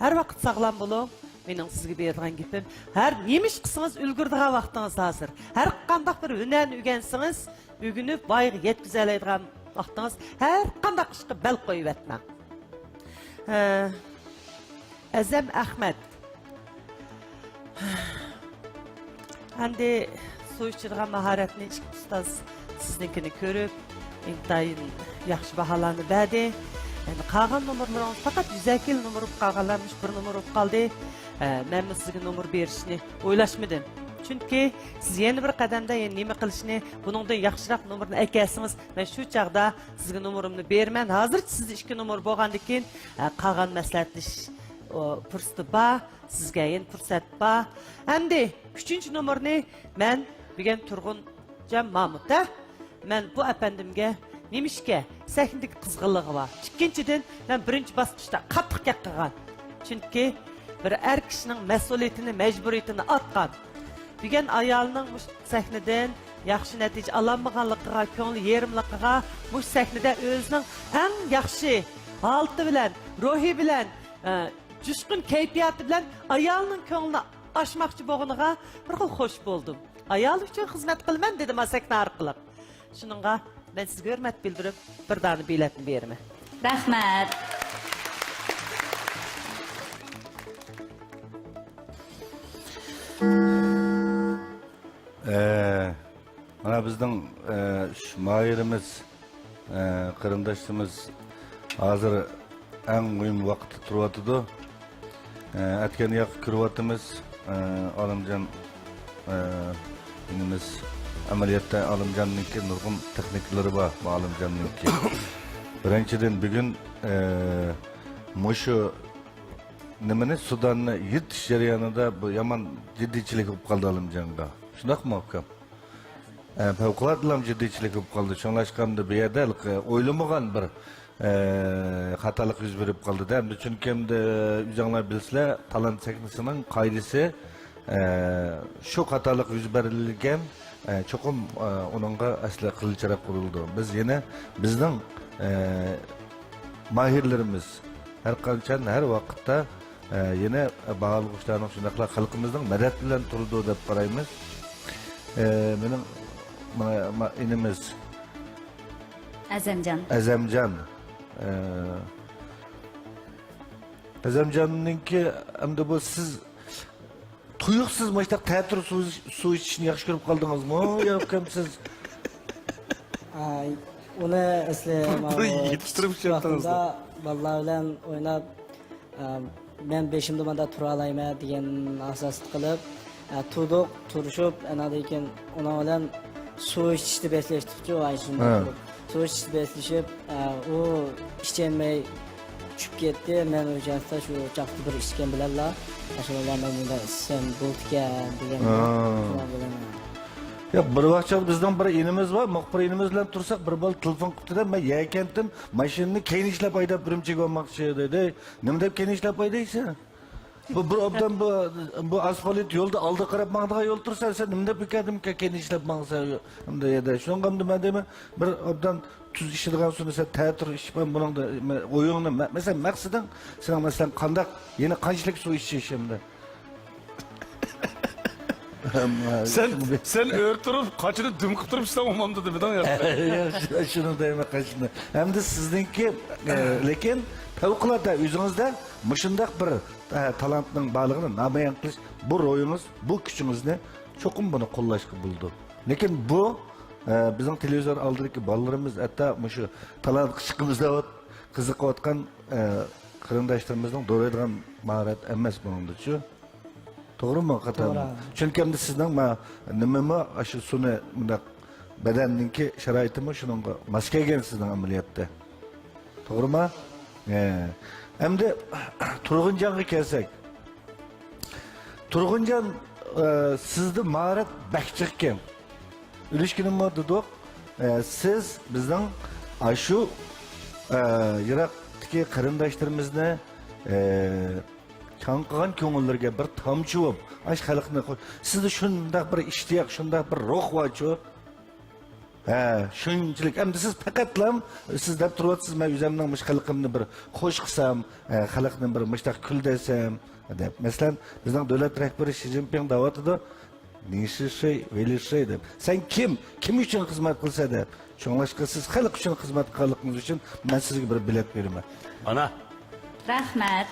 ھەر ۋاقىت ساغلام بولۇڭ. مېنىڭ سىزگە بېرىدىغان گېپىم، ھەر نېمە ئىش قىلسىڭىز ئۈلگۈرىدىغان ۋاقتىڭىز ھازىر. ھەر قانداق بىر ھۈنەرنى ئۆگەنسىڭىز، ئۆگىنىپ ۋايىغا يەتكۈزەلەيدىغان ۋاقتىڭىز، ھەر قانداق ئىشقا بەل قويۇۋەتمەڭ. ھە، ئەزەم ئەخمەت. ئەمدى سۇ ئىچىدىغان ماھارەتنى ئىككى ئۇستاز سىزنىڭكىنى كۆرۈپ، ئىنتايىن ياخشى باھالارنى بەردى. ئەمدى قالغان نومۇرلىرىڭىز پەقەت يۈزەكىلا نومۇر بولۇپ قالغانلار، مۇشۇ بىر نومۇر بولۇپ قالدى. ئە، مەنمۇ سىزگە نومۇر بېرىشنى ئويلاشمىدىم. چۈنكى سىز يەنە بىر قەدەمدە يەنە نېمە قىلىشنى، بۇنىڭدىن ياخشىراق نومۇرنى ئەكەلسىڭىز، مەن شۇ چاغدا سىزگە نومۇرۇمنى بېرىمەن. ھازىرچە سىزدە ئىككى نومۇر بولغاندىكىن، ئە، قالغان مەسلىھەتلىشىش، ئو، پۇرسىتى بار. سىزگە يەنە پۇرسەت بار. ئەمدى ئۈچىنچى نومۇرنى مەن بۈگۈن تۇرغۇنجان مامۇت، ھە؟ مەن بۇ ئەپەندىمگە نېمىشقا سەھنىدىكى قىزغىنلىقى بار. ئىككىنچىدىن، مەن بىرىنچى باسقۇچتا قاتتىق گەپ قىلغان. چۈنكى بىر ئەر كىشىنىڭ مەسئۇلىيىتىنى، مەجبۇرىيىتىنى ئاتقان. بۈگۈن ئايالىنىڭ مۇشۇ سەھنىدىن ياخشى نەتىجە ئالالمىغانلىقىغا، كۆڭلى يېرىملىقىغا، مۇشۇ سەھنىدە ئۆزىنىڭ ئەڭ ياخشى ھالىتى بىلەن، روھى بىلەن، ئە، جۇشقۇن كەيپىياتى بىلەن ئايالىنىڭ كۆڭلىنى ئاچماقچى بولغىنىغا بىر خىل خوش بولدۇم. ئايالى ئۈچۈن خىزمەت قىلىمەن دېدى ما سەھنە ئارقىلىق. شۇنىڭغا مەن سىزگە ھۆرمەت بىلدۈرۈپ، بىر دانە بېلەتنى بېرىمەن. رەھمەت. ئە، مانا بىزنىڭ، ئە، ئۈچ ماھىرىمىز، ئە، قېرىنداشلىرىمىز ھازىر ئەڭ مۇھىم ۋاقىتتا تۇرۇۋاتىدۇ. ئە، ئەتكەن ياققا كىرىۋاتىمىز. ئە، ئالىمجان، ئە، ئىنىمىز، ئەمەلىيەتتە ئالىمجاننىڭكى نۇرغۇن تېخنىكىلىرى بار، بۇ ئالىمجاننىڭكى. بىرىنچىدىن، بۈگۈن، ئە، مۇشۇ نېمىنى، سۇداننى يىرتىش جەريانىدا بۇ يامان جىددىيچىلىك بولۇپ قالدى ئالىمجانغا. شۇنداقمۇ، ئۇكام؟ ئە، پەۋقۇلئاددىلا جىددىيچىلىك بولۇپ قالدى. شۇڭلاشقاندا بۇ يەردە ھېلىقى ئويلىمىغان بىر، ئە، خاتالىق يۈز بېرىپ قالدى-دە. ئەمدى چۈنكى ئەمدى ئۆزۈڭلار بىلىسىلەر، تالانت سەھنىسىنىڭ قائىدىسى، ئە، شۇ خاتالىق يۈز بېرىلگەن، ئە، چوقۇم، ئە، ئۇنىڭغا ئەسلى قىلچىراق ئۇرۇلىدۇ. بىز يەنە بىزنىڭ، ئە، ماھىرلىرىمىز ھەر قاچان، ھەر ۋاقىتتا ئە، يەنە باھالىغۇچىلارنىڭ شۇنداقلا خەلقىمىزنىڭ مەدەت بىلەن تۇرىدۇ دەپ قارايمىز. ئە، مېنىڭ ما-، ما-، ئىنىمىز ئەزەمجان. ئەزەمجان. ئە، ئەزەمجاننىڭكى ئەمدى بۇ سىز تۇيۇقسىز مۇشۇنداق تەتۈر سۇ، سۇ ئىچىشنى ياخشى كۆرۈپ قالدىڭىزمۇ يا ئۇكام سىز؟ ئاي، ئۇنى ئەسلى بىر ماۋۇ يېتىشتۈرۈپ كىچىك ۋاقتىمدا بالىلار بىلەن ئويناپ، ئە، مەن بېشىمدا مۇنداق تۇرالايمەن دېگەن ئاساستا قىلىپ، ئە، تۇردۇق، تۇرۇشۇپ، ئاناندىن كېيىن ئۇنىڭ بىلەن سۇ ئىچىشتە بەسلەشتۇقچۇ، ئاي شۇنداق ھە. قىلىپ. سۇ ئىچىشتە بەسلىشىپ، ئە، ئۇ ئىچەلمەي چۈشۈپ كەتتى. مەن ئۇ چاغدا شۇ چاقتا بىر ئىچكەن بىلەنلا، ئاشۇ بىلەن مەن مۇنداق ئىچسەم بولىدىكەن دېگەن ھە. شۇنداق بىلەن. ياق، بىر ۋاقىت بىزنىڭ بىر ئىنىمىز بار، مۇخبىر ئىنىمىز بىلەن تۇرساق، بىر بالا تېلېفون قىپتۇ-دە، مەن يەكەنتتىن ماشىنىنى كەينى ئىشلەپ ھەيدەپ ئۈرۈمچىگە بارماقچى دېدى. نېمە دەپ كەينى ئىشلەپ ھەيدەيسەن؟ بۇ بىر ئوبدان بۇ، بۇ ئاسفالت يولدا ئالدىغا قاراپ ماڭىدىغان يول تۇرسا، سەن نېمە دەپ كەينى ئىشلەپ ماڭىسەن؟ ئەمدى يەدە شۇنىڭغا ئەمدى مەن دەيمەن، بىر ئوبدان تۈز ئىچىدىغان سۇنى سەن تەتۈر ئىچىپ، بۇنىڭدا ئويۇڭنى، مە-، مەسىلەن، مەقسىتىڭ سېنىڭ، مەسىلەن، قانداق، يەنە قانچىلىك سۇ ئىچىش ئەمدى؟ سەن، سەن ئۆرە تۇرۇپ، قاچىنى دۈم قىلىپ تۇرۇپ ئىچسەڭ بولمامدۇ دېمىدىڭ يا؟ ياق، شۇ-، شۇنى دەيمەن، قاچىنى. ئەمدى سىزنىڭكى، ئە، لېكىن پەۋقۇلئاددە ئۆزىڭىزدە مۇشۇنداق بىر، ئە، تالانتنىڭ بارلىقىنى نامايان قىلىش، بۇ روھىڭىز، بۇ كۈچىڭىزنى چوقۇم بۇنى قوللاشقا بولىدۇ. لېكىن بۇ، ئە، بىزنىڭ تېلېۋىزور ئالدىدىكى بالىلىرىمىز، ھەتتا مۇشۇ تالانتقا چىقىمىز دەپ قىزىقىۋاتقان، ئە، قېرىنداشلىرىمىزنىڭ دورايدىغان ماھارەت ئەمەس بۇنىڭدىچۇ. توغرىمۇ، قاتام؟ توغرا. چۈنكى ئەمدى سىزنىڭ ما-، نېمىمۇ، ئاشۇ سۇنى مۇنداق بەدەننىڭكى شارائىتىمۇ شۇنىڭغا ماس كەلگەن سىزنىڭ ئەمەلىيەتتە. توغرىمۇ؟ ھە. ئەمدى تۇرغۇنجانغا كەلسەك. تۇرغۇنجان، ئە، سىزدە ماھارەت بەك جىق ئىكەن. ئۈلۈشكىنىمۇ دېدۇق. ئە، سىز بىزنىڭ ئاشۇ، ئە، يىراقتىكى قېرىنداشلىرىمىزنى، ئە، چاڭقىغان كۆڭۈللىرىگە بىر تامچە بولۇپ، ئاشۇ خەلقنى خۇ-، سىزدە شۇنداق بىر ئىشتىياق، شۇنداق بىر روھ بارچۇ. ھە، شۇنچىلىك. ئەمدى سىز پەقەتلا، سىز دەپ تۇرۇۋاتىسىز، مەن ئۆزۈمنىڭ مۇشۇ خەلقىمنى بىر خوش قىلسام، ئە، خەلقنى بىر مۇشتاق كۈلدۈرسەم، دەپ. مەسىلەن، بىزنىڭ دۆلەت رەھبىرى شى جىنپىڭ دەۋاتىدۇ، نىشىشەي، ۋېلىشەي دەپ. سەن كىم؟ كىم ئۈچۈن خىزمەت قىلىسەن دەپ. شۇڭلاشقا سىز خەلق ئۈچۈن خىزمەت قىلغانلىقىڭىز ئۈچۈن مەن سىزگە بىر بېلەت بېرىمەن. ئانا. رەھمەت.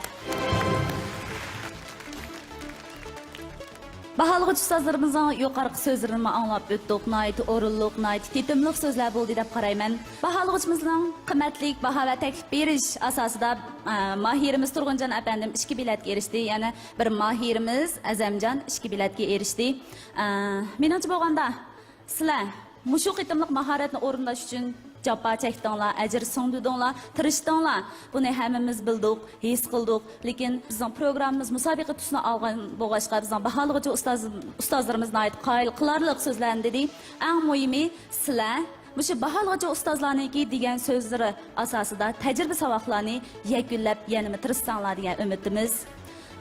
باھالىغۇچى ئۇستازلىرىمىزنىڭ يۇقىرىقى سۆزلىرىنىمۇ ئاڭلاپ ئۆتتۇق. ناھايىتى ئورۇنلۇق، ناھايىتى تېتىملىق سۆزلەر بولدى دەپ قارايمەن. باھالىغۇچىمىزنىڭ قىممەتلىك باھا ۋە تەكلىپ بېرىش ئاساسىدا، ئە، ماھىرىمىز تۇرغۇنجان ئەپەندىم ئىككى بېلەتكە ئېرىشتى. يەنە بىر ماھىرىمىز ئەزەمجان ئىككى بېلەتكە ئېرىشتى. ئە، مېنىڭچە بولغاندا، سىلەر مۇشۇ قېتىملىق ماھارەتنى ئورۇنداش ئۈچۈن جاپا چەكتىڭلار، ئەجىر سىڭدۈردۈڭلار، تىرىشتىڭلار. بۇنى ھەممىمىز بىلدۇق، ھېس قىلدۇق. لېكىن بىزنىڭ پروگراممىمىز مۇسابىقە تۈسىنى ئالغان بولغاچقا، بىزنىڭ باھالىغۇچى ئۇستاز، ئۇستازلىرىمىز ناھايىتى قايىل قىلارلىق سۆزلەرنى دېدى. ئەڭ مۇھىمى، سىلەر مۇشۇ باھالىغۇچى ئۇستازلارنىڭكى دېگەن سۆزلىرى ئاساسىدا تەجرىبە ساۋاقلارنى يەكۈنلەپ، يەنىمۇ تىرىشساڭلار دېگەن ئۈمىدتىمىز.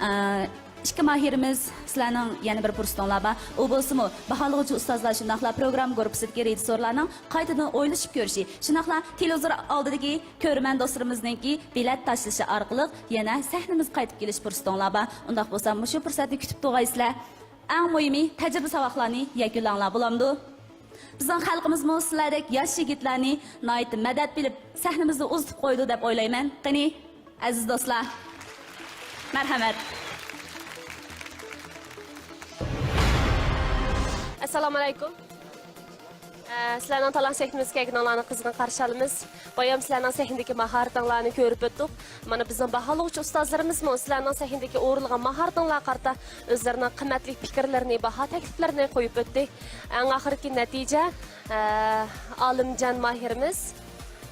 ئە، ئىككى ماھىرىمىز، سىلەرنىڭ يەنە بىر پۇرسىتىڭلار بار. ئۇ بولسىمۇ، باھالىغۇچى ئۇستازلار، شۇنداقلا پروگرامما گۇرۇپپىسىدىكى رېژىسسورلارنىڭ قايتىدىن ئويلىشىپ كۆرۈشى، شۇنداقلا تېلېۋىزور ئالدىدىكى كۆرۈرمەن دوستلىرىمىزنىڭكى بېلەت تاشلىشى ئارقىلىق يەنە سەھنىمىزگە قايتىپ كېلىش پۇرسىتىڭلار بار. ئۇنداق بولسا، مۇشۇ پۇرسەتنى كۈتۈپ تۇرغايسىلەر. ئەڭ مۇھىمى، تەجرىبە ساۋاقلارنى يەكۈنلەڭلار، بولامدۇ؟ بىزنىڭ خەلقىمىزمۇ سىلەردەك ياش يىگىتلەرنى ناھايىتى مەدەت بىلىپ، سەھنىمىزنى ئۇزىتىپ قويىدۇ دەپ ئويلايمەن. قېنى، ئەزىز دوستلار. مەرھەمەت. ئەسسالامۇ ئەلەيكۇم. ئە، سىلەرنىڭ تالانت سەھنىمىزگە كەلگىنىڭلارنى قىزغىن قارشى ئالىمىز. بايام سىلەرنىڭ سەھنىدىكى ماھارىتىڭلارنى كۆرۈپ ئۆتتۇق. مانا بىزنىڭ باھالىغۇچى ئۇستازلىرىمىزمۇ سىلەرنىڭ سەھنىدىكى ئورۇنلىغان ماھارىتىڭلارغا قارىتا ئۆزلىرىنىڭ قىممەتلىك پىكىرلىرىنى، باھا تەكلىپلىرىنى قويۇپ ئۆتتى. ئەڭ ئاخىرقى نەتىجە، ئە، ئالىمجان ماھىرىمىز،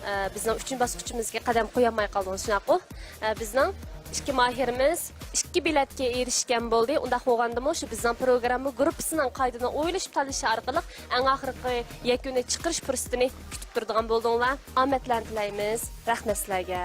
ئە، بىزنىڭ ئۈچىنچى باسقۇچىمىزغا قەدەم قويالماي قالدىڭىز، شۇنداققۇ؟ ئە، بىزنىڭ ئىككى ماھىرىمىز ئىككى بېلەتكە ئېرىشكەن بولدى. ئۇنداق بولغاندىمۇ، شۇ بىزنىڭ پروگرامما گۇرۇپپىسىنىڭ قايتىدىن ئويلىشىپ تاللىشى ئارقىلىق ئەڭ ئاخىرقى يەكۈننى چىقىرىش پۇرسىتىنى كۈتۈپ تۇرىدىغان بولدۇڭلار. ئامەتلەرنى تىلەيمىز. رەھمەت سىلەرگە.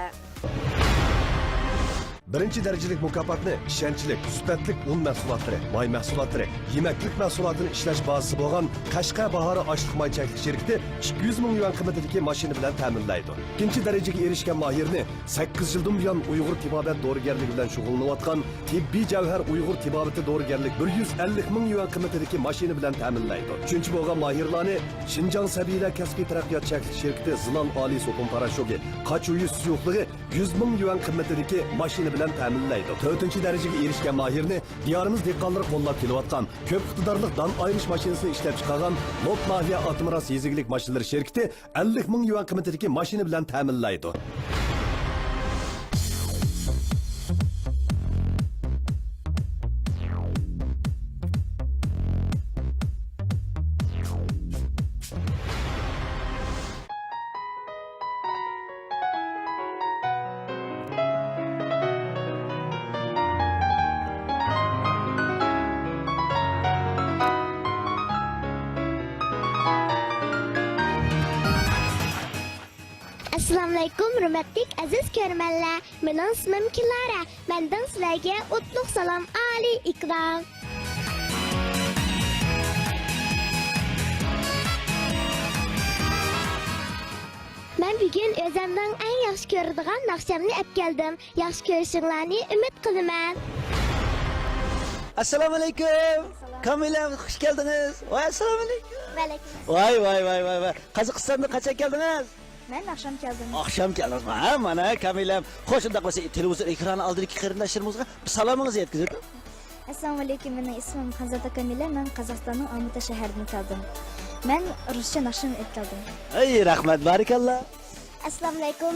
بىرىنچى دەرىجىلىك مۇكاپاتنى ئىشەنچلىك، سۈپەتلىك ئۇن مەھسۇلاتلىرى، ماي مەھسۇلاتلىرى، يېمەكلىك مەھسۇلاتىنى ئىشلەش بازىسى بولغان قەشقەر باھارى ئاشلىق ماي چەكلىك شىركىتى ئىككى يۈز مىڭ يۈەن قىممىتىدىكى ماشىنا بىلەن تەمىنلەيدۇ. ئىككىنچى دەرىجىگە ئېرىشكەن ماھىرنى سەككىز يىلدىن بۇيان ئۇيغۇر تېبابەت دورىگەرلىكى بىلەن شۇغۇللىنىۋاتقان تېببىي جەۋھەر ئۇيغۇر تېبابىتى دورىگەرلىك بىر يۈز ئەللىك مىڭ يۈەن قىممىتىدىكى ماشىنا بىلەن تەمىنلەيدۇ. ئۈچىنچى بولغان ماھىرلارنى شىنجاڭ سەبىيلەر كەسپىي تەرەققىيات چەكلىك شىركىتى زىلال ئالىي سوپۇن پاراشوكى، قاچۇيۈ سۇيۇقلۇقى يۈز مىڭ يۈەن قىممىتىدىكى ماشىنا بىلەن تەمىنلەيدۇ. تۆتىنچى دەرىجىگە ئېرىشكەن ماھىرنى دىيارىمىز دېھقانلىرى قوللاپ كېلىۋاتقان كۆپ ئىقتىدارلىق دان ئايرىش ماشىنىسىنى ئىشلەپچىقارغان لوپ ناھىيە ئاتمىراس يېزا ئىگىلىك ماشىنىلىرى شىركىتى ئەللىك مىڭ يۈەن قىممىتىدىكى ماشىنا بىلەن تەمىنلەيدۇ. ئەسسالامۇئەلەيكۇم، ھۆرمەتلىك ئەزىز كۆرۈرمەنلەر. مېنىڭ ئىسمىم كىلارا. مەندىن سىلەرگە ئوتلۇق سالام، ئالىي ئىكرام. مەن بۈگۈن ئۆزۈمنىڭ ئەڭ ياخشى كۆرىدىغان ناخشامنى ئەپ كەلدىم. ياخشى كۆرۈشۈڭلارنى ئۈمىد قىلىمەن. ئەسسالامۇئەلەيكۇم. ئەسسالام. كامىلە، خۇش كەلدىڭىز. ۋەي، ئەسسالامۇئەلەيكۇم. ۋەئەلەيكۇم ئەسسالام. ۋاي، ۋاي، ۋاي، ۋاي، ۋاي. قازاقىستاندىن قاچان كەلدىڭىز؟ مەن ئاخشام كەلدىم. ئاخشام كەلدىڭىزمۇ؟ ھە، مانا كامىلەم. خوش، ئۇنداق بولسا، تېلېۋىزور ئېكرانى ئالدىدىكى قېرىنداشلىرىمىزغا بىر سالامىڭىزنى يەتكۈزۈڭ. ئەسسالامۇئەلەيكۇم، مېنىڭ ئىسمىم خانزادا كامىلە، مەن قازاقىستاننىڭ ئالمۇتا شەھىرىدىن كەلدىم. مەن رۇسچە ناخشا ئېيتىپ كەلدىم. ئەي، رەھمەت، بارىكاللا. ئەسسالامۇئەلەيكۇم،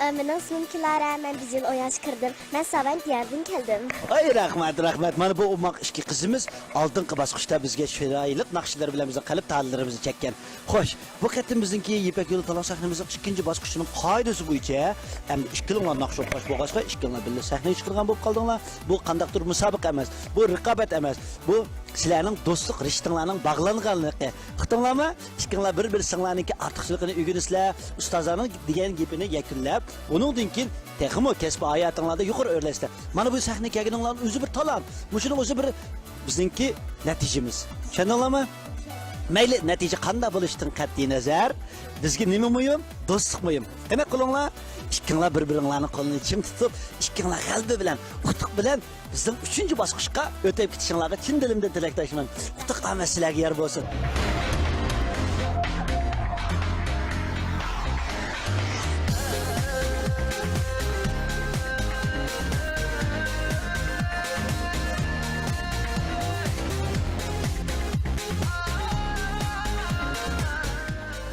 ئە، مېنىڭ ئىسمىم كىلارا، مەن بىر يىل ئون ياشقا كىردىم. مەن ساۋەن دىيارىدىن كەلدىم. ئەي، رەھمەت، رەھمەت. مانا بۇ ئوماق ئىككى قىزىمىز ئالدىنقى باسقۇچتا بىزگە چىرايلىق ناخشىلىرى بىلەن بىزنىڭ قەلب تالىلىرىمىزنى چەككەن. خوش، بۇ قېتىم بىزنىڭكى يىپەك يولى تالانت سەھنىمىزنىڭ ئىككىنچى باسقۇچىنىڭ قائىدىسى بويىچە، ئەمدى ئىككىلىڭلار ناخشا ئوقۇغاچ بولغاچقا، ئىككىلىڭلار بىللە سەھنىگە چىقىدىغان بولۇپ قالدىڭلار. بۇ قانداقتۇر مۇسابىقە ئەمەس، بۇ رىقابەت ئەمەس، بۇ سىلەرنىڭ دوستلۇق رىشتىڭلارنىڭ باغلانغانلىقى. ئۇقتۇڭلارمۇ؟ ئىككىڭلار بىر-بىرسىڭلارنىڭكى ئارتۇقچىلىقىنى ئۆگىنىسىلەر، ئۇستازلارنىڭ دېگەن گېپىنى يەكۈنلەپ، ئۇنىڭدىن كېيىن تېخىمۇ كەسپىي ھاياتىڭلاردا يۇقىرى ئۆرلەيسىلەر. مانا بۇ سەھنىگە كەلگىنىڭلارنىڭ ئۆزى بىر تالانت. مۇشۇنىڭ ئۆزى بىر بىزنىڭكى نەتىجىمىز. چۈشەندىڭلارمۇ؟ مەيلى، نەتىجە قانداق بولۇشىدىن قەتئىي نەزەر، بىزگە نېمە مۇھىم؟ دوستلۇق مۇھىم. قېنى قولۇڭلار، ئىككىڭلار بىر-بىرىڭلارنىڭ قولىنى چىڭ تۇتۇپ، ئىككىڭلار غەلىبە بىلەن، ئۇتۇق بىلەن بىزنىڭ ئۈچىنچى باسقۇچقا ئۆتۈپ كېتىشىڭلارغا چىن دىلىمدىن تىلەكداشمەن. ئۇتۇق ئامەت سىلەرگە يار بولسۇن.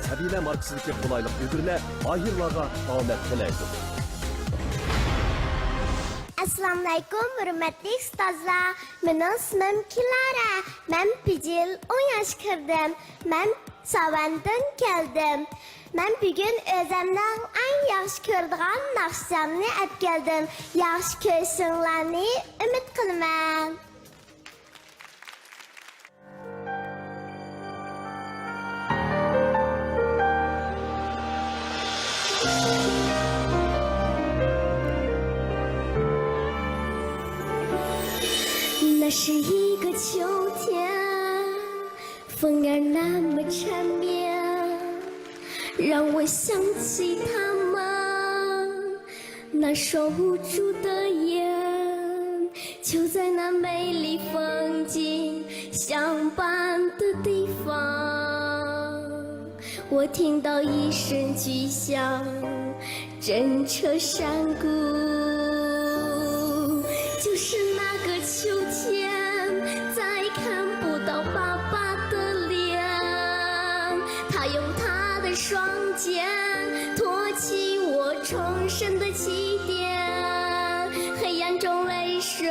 سەبىنە ماركىسىدىكى قولايلىق ئۈگرىلەر ماھىرلارغا ئامەت تىلەيدۇ. ئەسسالامۇئەلەيكۇم، ھۆرمەتلىك ئۇستازلار. مېنىڭ ئىسمىم كىلارا. مەن بىر يىل ئون ياشقا كىردىم. مەن ساۋەندىن كەلدىم. مەن بۈگۈن ئۆزۈمنىڭ ئەڭ ياخشى كۆرىدىغان ناخشامنى ئەپ كەلدىم. ياخشى كۆرۈشۈڭلارنى ئۈمىد قىلىمەن. 那是一个秋天，风儿那么缠绵，让我想起他们那双无助的眼。就在那美丽风景相伴的地方，我听到一声巨响， 震彻山谷。就是那个秋天，再看不到爸爸的脸，他用他的双肩托起我重生的起点。黑暗中泪水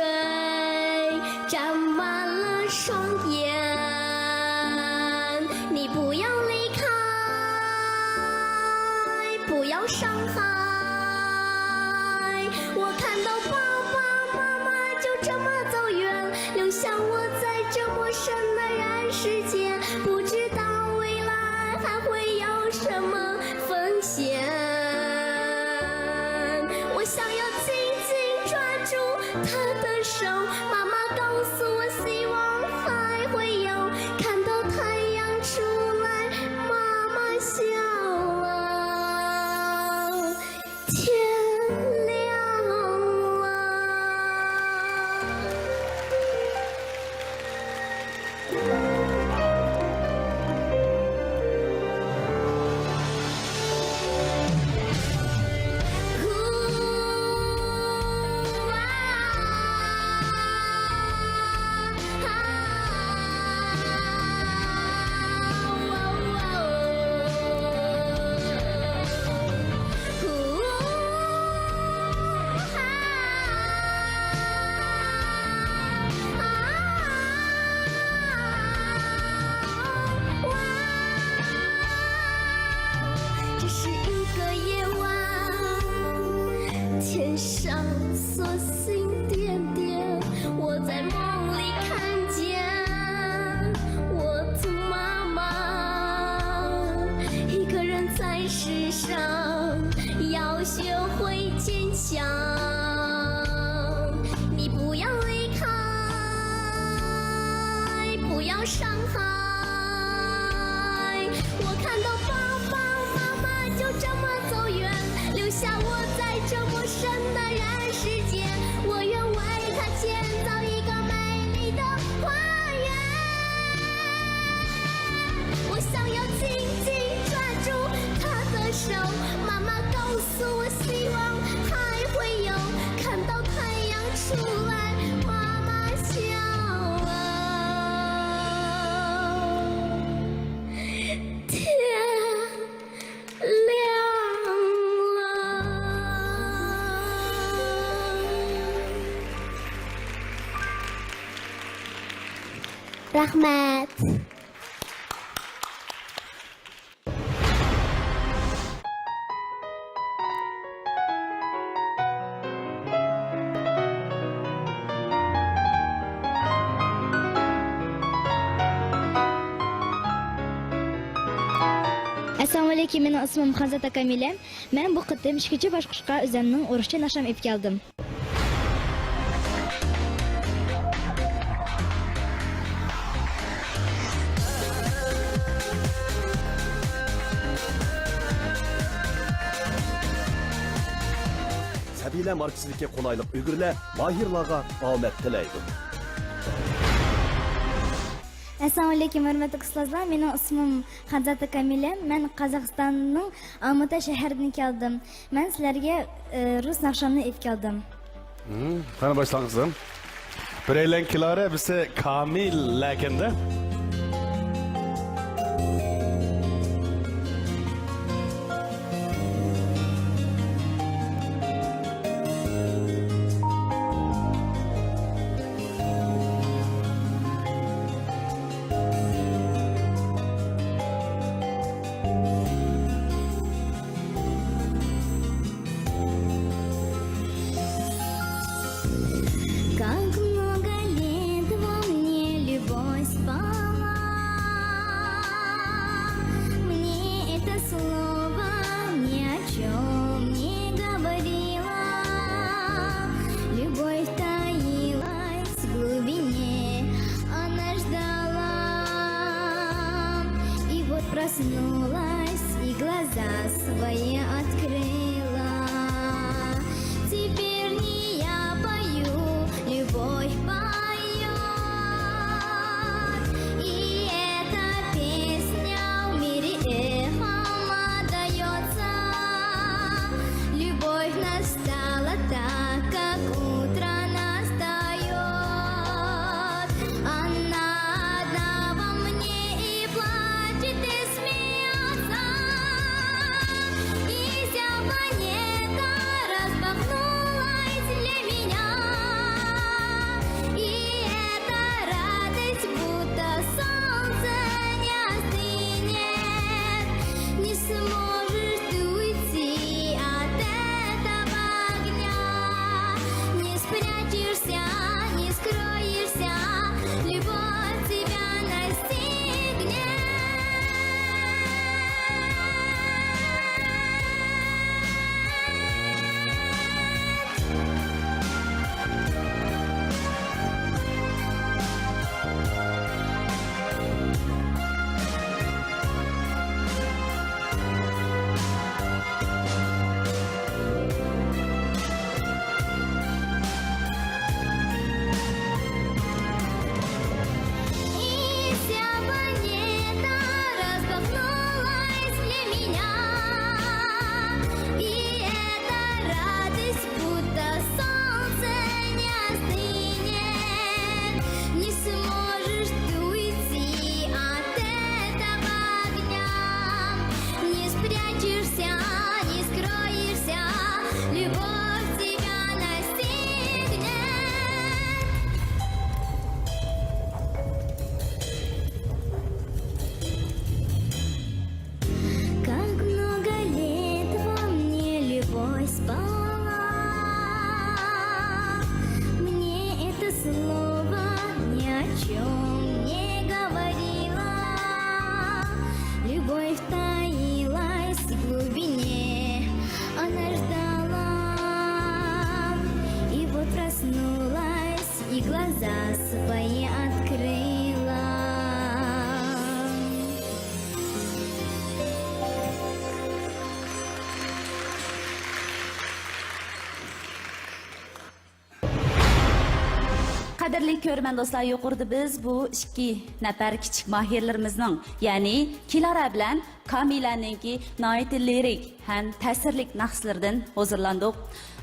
沾满了双眼。你不要离开，不要伤害。我看到爸爸妈妈就这么走远，留下我在这陌生的人世界，不知道未来还会有什么风险。我想要紧紧抓住 他的手，妈妈告诉我，希望还会有，看到太阳出来，妈妈笑了，天亮了。这是一个夜晚，天上繁星点点，我在梦里看见我的妈妈，一个人在世上想你不要离开，不要伤害。我看到爸爸妈妈就这么走远，留下我在这陌生的人世界。我愿为他建造一个美丽的花园。我想要紧紧抓住他的手，妈妈告诉我，希望还会有看到太阳出来。妈妈笑了，天亮了。 رحمت. ئەسسالامۇئەلەيكۇم، مېنىڭ ئىسمىم خانزادا كامىلە. مەن بۇ قېتىم ئىككىنچى باسقۇچقا ئۆزۈمنىڭ ئورۇسچە ناخشامنى ئېلىپ كەلدىم. سەبىيلەر ماركىسىدىكى قولايلىق ئۈگرىلەر ماھىرلارغا ئامەت تىلەيدۇ. ئەسسالامۇئەلەيكۇم، ھۆرمەتلىك ئۇستازلار. مېنىڭ ئىسمىم خانزادا كامىلە. مەن قازاقىستاننىڭ ئالمۇتا شەھىرىدىن كەلدىم. مەن سىلەرگە، ئى، رۇس ناخشامنى ئېلىپ كەلدىم. ھىم، قېنى باشلاڭ قىزىم. بىرەيلەن كىلارا، بىسى كامىل لەكىندە. Как много лет во мне любовь спала, мне это слово ни о чем не говорила. Любовь таилась в глубине, она ждала. И вот проснулась, и глаза свои открыла. Теперь не я пою, любовь поёт. И эта песня в мире эхом отдаётся. Любовь настала так, как утро настаёт. Она одна во мне и плачет, и смеётся. И вся планета распахнулась для меня. И эта радость, будто солнце, не остынет. Не сможешь ты уйти от этого огня. Не спрячешься, не скроешься, любовь тебя настигнет. И вся планета распахнулась для меня. И эта радость, будто солнце, не остынет. Не сможешь ты уйти от этого огня. Не спрячешься, не скроешься, любовь тебя настигнет. Как много лет во мне любовь спала. Мне это слово ни о чем не говорила. Любовь таилась в глубине, она ждала. قەدىرلىك كۆرۈرمەن دوستلار، يۇقىرىدا بىز بۇ ئىككى نەپەر كىچىك ماھىرلىرىمىزنىڭ، يەنى كىلارا بىلەن كامىلەنىڭكى ناھايىتى لىرىك ھەم تەسىرلىك ناخشىلىرىدىن ھۇزۇرلاندۇق.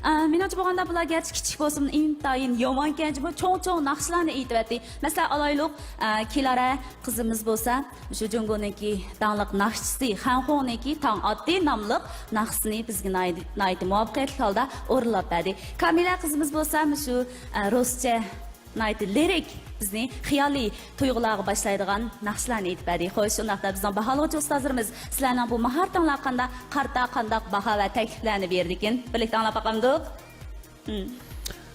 ئە، مېنىڭچە بولغاندا بۇلار گەرچە كىچىك بولسىمۇ، ئىنتايىن يامان كەنجىمۇ چوڭ-چوڭ ناخشىلارنى ئېيتىۋەتتى. مەسىلەن، ئالايلۇق، ئە، كىلارا قىزىمىز بولسا، شۇ جۇڭگونىڭكى داڭلىق ناخشىچىسى خەنخوڭنىڭكى تاڭ ئاتتى ناملىق ناخشىسىنى بىزگە ناھايىتى، ناھايىتى مۇۋەپپەقىيەتلىك ھالدا ئورۇنلاپ بەردى. كامىلە قىزىمىز بولسا مۇشۇ، ئە، رۇسچە ناھايىتى لىرىك، بىزنى خىيالىي تۇيغۇلارغا باشلايدىغان ناخشىلارنى ئېيتىپ بەردى. خوش، شۇنداقتا بىزنىڭ باھالىغۇچى ئۇستازلىرىمىز سىلەرنىڭ بۇ ماھارىتىڭلارغا قانداق قارىتا، قانداق باھا ۋە تەكلىپلەرنى بېرىدىكىن، بىرلىكتە ئاڭلاپ باقامدۇق؟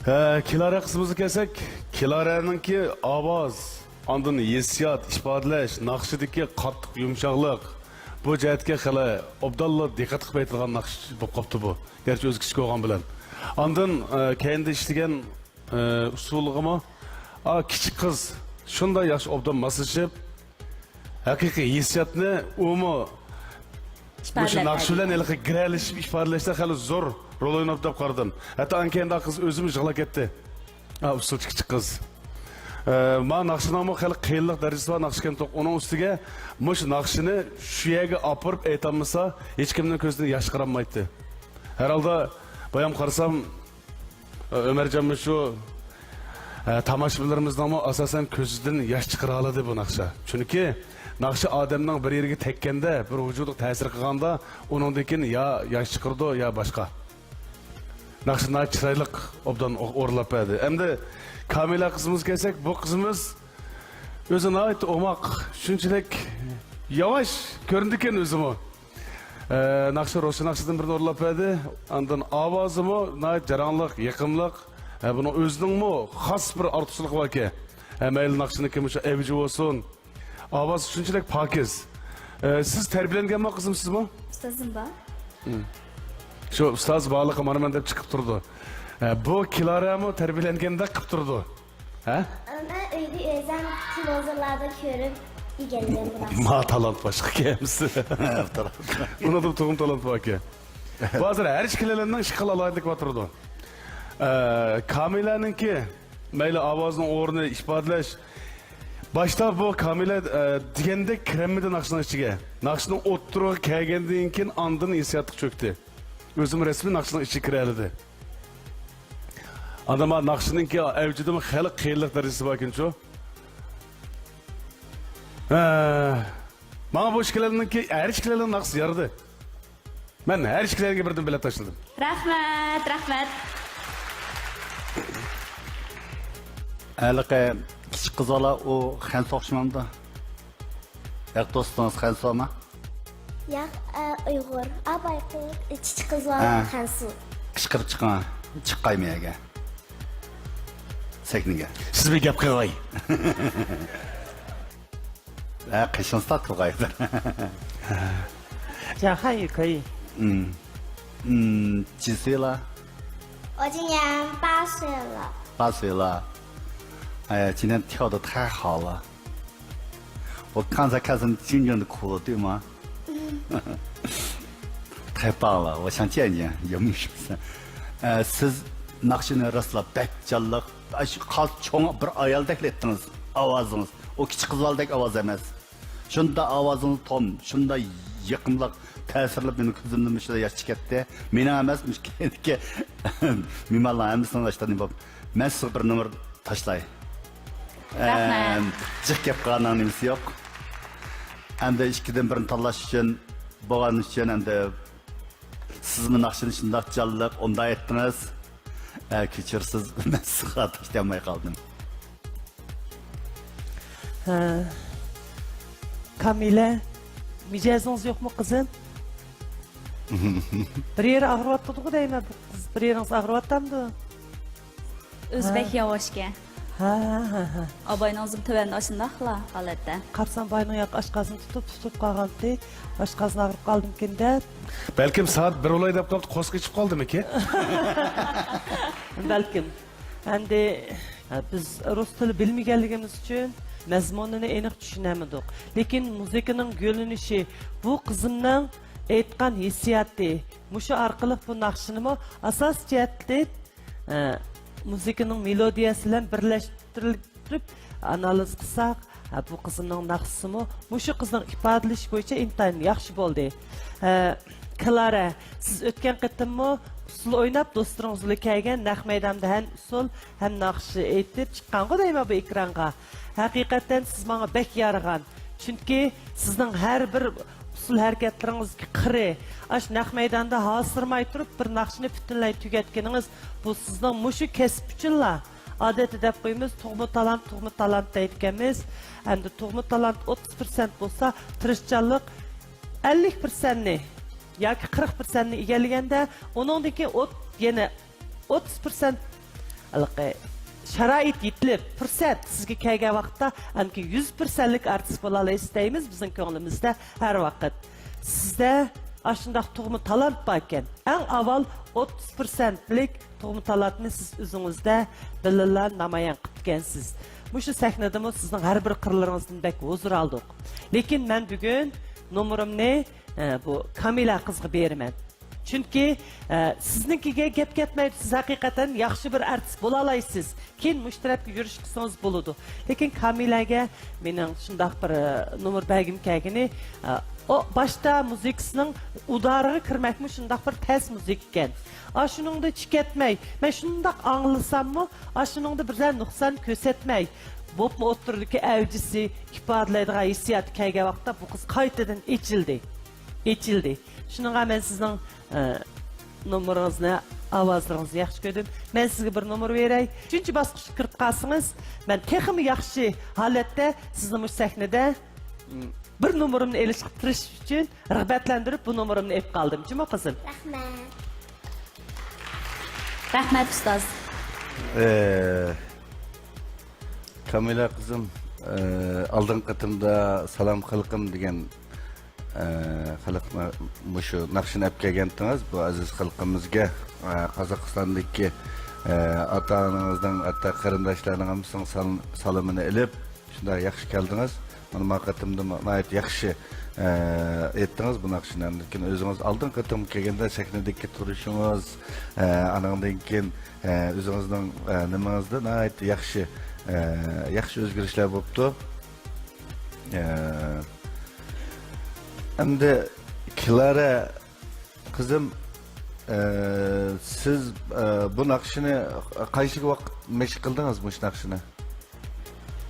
ھە، كىلارا قىزىمىزغا كەلسەك، كىلارانىڭكى ئاۋاز، ئاندىن ھېسسىيات، ئىپادىلەش، ناخشىدىكى قاتتىق يۇمشاقلىق، بۇ جەھەتكە خېلى ئوبدانلا دىققەت قىلىپ ئېيتىدىغان ناخشىچى بولۇپ قاپتۇ بۇ. گەرچە ئۆزى كىچىك بولغان بىلەن. ئاندىن، ئە، كەينىدە ئىشلىگەن، ئە، ئۇسسۇلىغىمۇ، ئا، كىچىك قىز شۇنداق ياخشى ئوبدان ماسلىشىپ، ھەقىقىي ھېسسىياتنى ئۇمۇ مۇشۇ ئىپادىلەپ ناخشا بىلەن بەردى. ھېلىقى گىرەلىشىپ ئىپادىلەشتە خېلى زور رول ئويناپتۇ دەپ قارىدىم. ھەتتا ئاڭكەيندا قىز ئۆزىمۇ يىغلاپ كەتتى. ئا، ئۇسسۇلچى كىچىك قىز. ئە، ما ناخشىنىڭمۇ خېلى قىيىنلىق دەرىجىسى بار ناخشىكەن توق. ئۇنىڭ ئۈستىگە مۇشۇ ناخشىنى شۇ يەرگە ئاپىرىپ ئېيتالمىسا، ھېچكىمنىڭ كۆزىدىن ياش قىرانمايتتى. ھەر ھالدا بايام قارىسام، ئۆمەرجانمۇ شۇ، ئە، تاماشىبىنلىرىمىزنىڭمۇ ئاساسەن كۆزىدىن ياش چىقىرالىدى بۇ ناخشا. چۈنكى ناخشا ئادەمنىڭ بىر يېرىگە تەگكەندە، بىر ۋۇجۇدىغا تەسىر قىلغاندا، ئۇنىڭدىن كېيىن يا ياش چىقىرىدۇ، يا باشقا. ناخشا ناھايىتى چىرايلىق، ئوبدان ئو-، ئورۇنلاپ بەردى. ئەمدى كامىلە قىزىمىزغا كەلسەك، بۇ قىزىمىز ئۆزى ناھايىتى ئوماق، شۇنچىلىك ياۋاش كۆرۈنىدىكەن ئۆزىمۇ. ئە، ناخشا روشەن ناخشىدىن بىرنى ئورۇنلاپ بەردى. ئاندىن ئاۋازىمۇ ناھايىتى جاراڭلىق، يېقىملىق. ئە، بۇنىڭ ئۆزىنىڭمۇ خاس بىر ئارتۇقچىلىقى باركەن. ئە، مەيلى ناخشىنىڭكى مۇشۇ ئەۋجى بولسۇن، ئاۋازى شۇنچىلىك پاكىز. ئە، سىز تەربىيەلەنگەنمۇ قىزىم، سىزمۇ؟ ئۇستازىم بار. ھىم. شۇ ئۇستاز بارلىقى مانا مەن دەپ چىقىپ تۇرىدۇ. ئە، بۇ كىلارامۇ تەربىيەلەنگەندەك قىلىپ تۇرىدۇ. ھە؟ مەن ئۆيدە ئۆزۈم تېلېۋىزورلاردا كۆرۈپ ئۆگەنگەن بۇ ناخشىنى. ما تالانت باشقا ئىكەن. ئۇنىڭدا تۇغما تالانت بار ئىكەن. بۇ ھازىر ھەر ئىككىلەننىڭ ئىشقىلى ئالاھىدىلىك بار تۇرىدۇ. ئە، كامىلەنىڭكى مەيلى ئاۋازنىڭ ئورنى، ئىپادىلەش. باشتا بۇ كامىلە، ئە، دېگەندەك كىرەلمىدى ناخشىنىڭ ئىچىگە. ناخشىنىڭ ئوتتۇرىغا كەلگەندىن كېيىن ئاندىن ھېسسىياتلىق چۆكتى. ئۆزىمۇ رەسمىي ناخشىنىڭ ئىچىگە كىرەلىدى. ئاندىن ما ناخشىنىڭكى ئەۋجىدىمۇ خېلى قىيىنلىق دەرىجىسى باركەنچۇ؟ ھە، ماڭا بۇ ئىككىلەننىڭكى، ھەر ئىككىلەننىڭ ناخشىسى يارىدى. مەن ھەر ئىككىلەنگە بىردىن بېلەت تاشلىدىم. رەھمەت، رەھمەت. ھېلىقى كىچىك قىز بالا ئۇ خەنسۇ ئوخشىمامدۇ؟ ياق، دوستىڭىز خەنسۇما؟ ياق، ئە، ئۇيغۇر. ئا، بايقۇت، ئىچ قىز ۋە ھە. خەنسۇ. قىچقىرىپ چىقىڭ، چىققايمۇ يەرگە. سەھنىگە. سىز بىر گەپ قىلغاي. ھە، قېشىڭىز تارتىلغاي. 讲汉语可以。嗯，嗯，几岁了？ 我今年八岁了。 八岁了。哎呀，今天跳得太好了。 我刚才看是静静地哭了，对吗？太棒了，我想见见，有没有什么事？ئە، سىز ناخشىنى راسلا بەك جانلىق، ئاشۇ خاس چوڭ بىر ئايالدەكلا ئېيتتىڭىز، ئاۋازىڭىز. ئۇ كىچىك قىز بالىدەك ئاۋاز ئەمەس. شۇنداق ئاۋازىڭىز توم، شۇنداق يېقىملىق، تەسىرلىك، مېنىڭ كۆزۈمدىن مۇشۇنداق ياش چىقىپ كەتتى. مېنىڭ ئەمەس، مۇشۇ كەينىدىكى مېھمانلار ھەممىسىنىڭ ئاشۇنداق نېمە بولۇپ. مەن سىزگە بىر نومۇر تاشلاي. رەھمەت. ئەم، جىق گەپ قىلغاننىڭ نېمىسى يوق. ئەمدى ئىككىدىن بىرنى تاللاش ئۈچۈن بولغان ئۈچۈن ئەمدى سىزمۇ ناخشىنى شۇنداق جانلىق، ئوبدان ئېيتتىڭىز. ئە، كەچۈرسىز، مەن سىزگە تاشلىيالماي قالدىم. ھە. كامىلە، مىجەزىڭىز يوقمۇ، قىزىم؟ بىر يېرى ئاغرىۋاتىدىغۇ دەيمەن، بىر يېرىڭىز ئاغرىۋاتامدۇ؟ ئۆزى ھە. بەك ياۋاشكەن. ھە، ھە، ھە. ئاباينىڭ ئۆزىمۇ تۆۋەندە ئاشۇنداقلا ھالەتتە. قارىسام، باينىڭ ياقى ئاشقازىنى تۇتۇپ، تۇتۇپ قالغانتى. ئاشقازىنى ئاغرىپ قالدىمىكىن دەپ. بەلكىم سائەت بىر بولاي دەپ قاپتۇ، قورسىقى ئېچىپ قالدىمىكىن؟ بەلكىم. ئەمدى، ھە، بىز رۇس تىلى بىلمىگەنلىكىمىز ئۈچۈن مەزمۇنىنى ئېنىق چۈشىنەلمىدۇق. لېكىن مۇزىكىنىڭ گۈللىنىشى، بۇ قىزىمنىڭ ئېيتقان ھېسسىياتى، مۇشۇ ئارقىلىق بۇ ناخشىنىمۇ ئاساسىي جەھەتتىن، ئە، مۇزىكىنىڭ مېلودىيەسى بىلەن بىرلەشتۈرۈپ ئانالىز قىلساق، ھە، بۇ قىزىمنىڭ ناخشىسىمۇ مۇشۇ قىزنىڭ ئىپادىلىشى بويىچە ئىنتايىن ياخشى بولدى. ھە، كلارا، سىز ئۆتكەن قېتىممۇ ئۇسسۇل ئويناپ، دوستلىرىڭىز بىلەن كەلگەن، نەق مەيداندا ھەم ئۇسسۇل، ھەم ناخشا ئېيتىپ چىققانغۇ دەيمەن بۇ ئېكرانغا. ھەقىقەتەن سىز ماڭا بەك يارىغان. چۈنكى سىزنىڭ ھەر بىر ئۇسسۇل ھەرىكەتلىرىڭىزدىكى قىرى، ئاشۇ نەق مەيداندا ھاسىرىماي تۇرۇپ بىر ناخشىنى پۈتۈنلەي تۈگەتكىنىڭىز، بۇ سىزنىڭ مۇشۇ كەسىپ ئۈچۈنلا. ئادەتتە دەپ قويىمىز، تۇغما تالانت، تۇغما تالانت دەيدىكەنمىز. ئەمدى تۇغما تالانت ئوتتۇز پىرسەنت بولسا، تىرىشچانلىق ئەللىك پىرسەنتنى ياكى قىرىق پىرسەنتنى ئىگىلىگەندە، ئۇنىڭدىن كېيىن ئوت-، يەنە ئوتتۇز پىرسەنت ھېلىقى شارائىت يېتىلىپ، پۇرسەت سىزگە كەلگەن ۋاقىتتا، ئاندىن كېيىن يۈز پىرسەنتلىك ئارتىس بولالايسىز دەيمىز بىزنىڭ كۆڭلىمىزدە ھەر ۋاقىت. سىزدە ئاشۇنداق تۇغما تالانت باركەن، ئەڭ ئاۋۋال ئوتتۇز پىرسەنتلىك تۇغما تالانتنى سىز ئۆزىڭىزدە بىللىلا نامايان قىپتىكەنسىز. مۇشۇ سەھنىدىمۇ سىزنىڭ ھەر بىر قىرلىرىڭىزدىن بەك ھۇزۇر ئالدۇق. لېكىن مەن بۈگۈن نومۇرۇمنى، ئە، بۇ كامىلە قىزغا بېرىمەن. چۈنكى، ئە، سىزنىڭكىگە گەپ كەتمەيدۇ، سىز ھەقىقەتەن ياخشى بىر ئارتىس بولالايسىز. كېيىن مۇشۇ تەرەپكە يۈرۈش قىلسىڭىز بولىدۇ. لېكىن كامىلەگە مېنىڭ شۇنداق بىر، ئە، نومۇر بەرگۈم كەلگىنى، ئە، ئۇ باشتا مۇزىكىسىنىڭ ئۇدارىغا كىرمەكمۇ شۇنداق بىر تەس مۇزىكا ئىكەن. ئاشۇنىڭدا چىكەتمەي، مەن شۇنداق ئاڭلىساممۇ، ئاشۇنىڭدا بىرەر نۇقسان كۆرسەتمەي، بولۇپمۇ ئوتتۇرىدىكى ئەۋجىسى، ئىپادىلەيدىغان ھېسسىياتى كەلگەن ۋاقىتتا بۇ قىز قايتىدىن ئېچىلدى. ئېچىلدى. شۇنىڭغا مەن سىزنىڭ، ئە، نومۇرىڭىزنى، ئاۋازلىرىڭىزنى ياخشى كۆردۈم. مەن سىزگە بىر نومۇر بېرەي. ئۈچىنچى باسقۇچقا كىرىپ قالسىڭىز، مەن تېخىمۇ ياخشى ھالەتتە سىزنى مۇشۇ سەھنىدە، م، بىر نومۇرۇمنى ئېلىشقا تىرىشىش ئۈچۈن رىغبەتلەندۈرۈپ، بۇ نومۇرۇمنى ئېلىپ قالدىم. جۇمۇ قىزىم. رەھمەت. رەھمەت، ئۇستاز. ئە، كامىلە قىزىم، ئە، ئالدىنقى قېتىمدا سالام خەلقىم دېگەن، ئە، خەلق مۇشۇ ناخشىنى ئەپ كەلگەنتىڭىز. بۇ ئەزىز خەلقىمىزگە، ئە، قازاقىستاندىكى، ئە، ئاتا-ئانىڭىزنىڭ، ھەتتا قېرىنداشلارنىڭ ھەممىسىنىڭ سال-، سالىمىنى ئېلىپ، شۇنداق ياخشى كەلدىڭىز. مانا ما قېتىمدىمۇ ناھايىتى ياخشى، ئە، ئېيتتىڭىز بۇ ناخشىنى. ئاندىن كېيىن ئۆزىڭىز ئالدىنقى قېتىم كەلگەندە سەھنىدىكى تۇرۇشىڭىز، ئە، ئانىڭدىن كېيىن، ئە، ئۆزىڭىزنىڭ، ئە، نېمىڭىزدە ناھايىتى ياخشى، ئە، ياخشى ئۆزگىرىشلەر بوپتۇ. ئە، ئەمدى كلارا قىزىم، ئە، سىز، ئە، بۇ ناخشىنى قانچىلىك ۋاقىت مەشىق قىلدىڭىز مۇشۇ ناخشىنى؟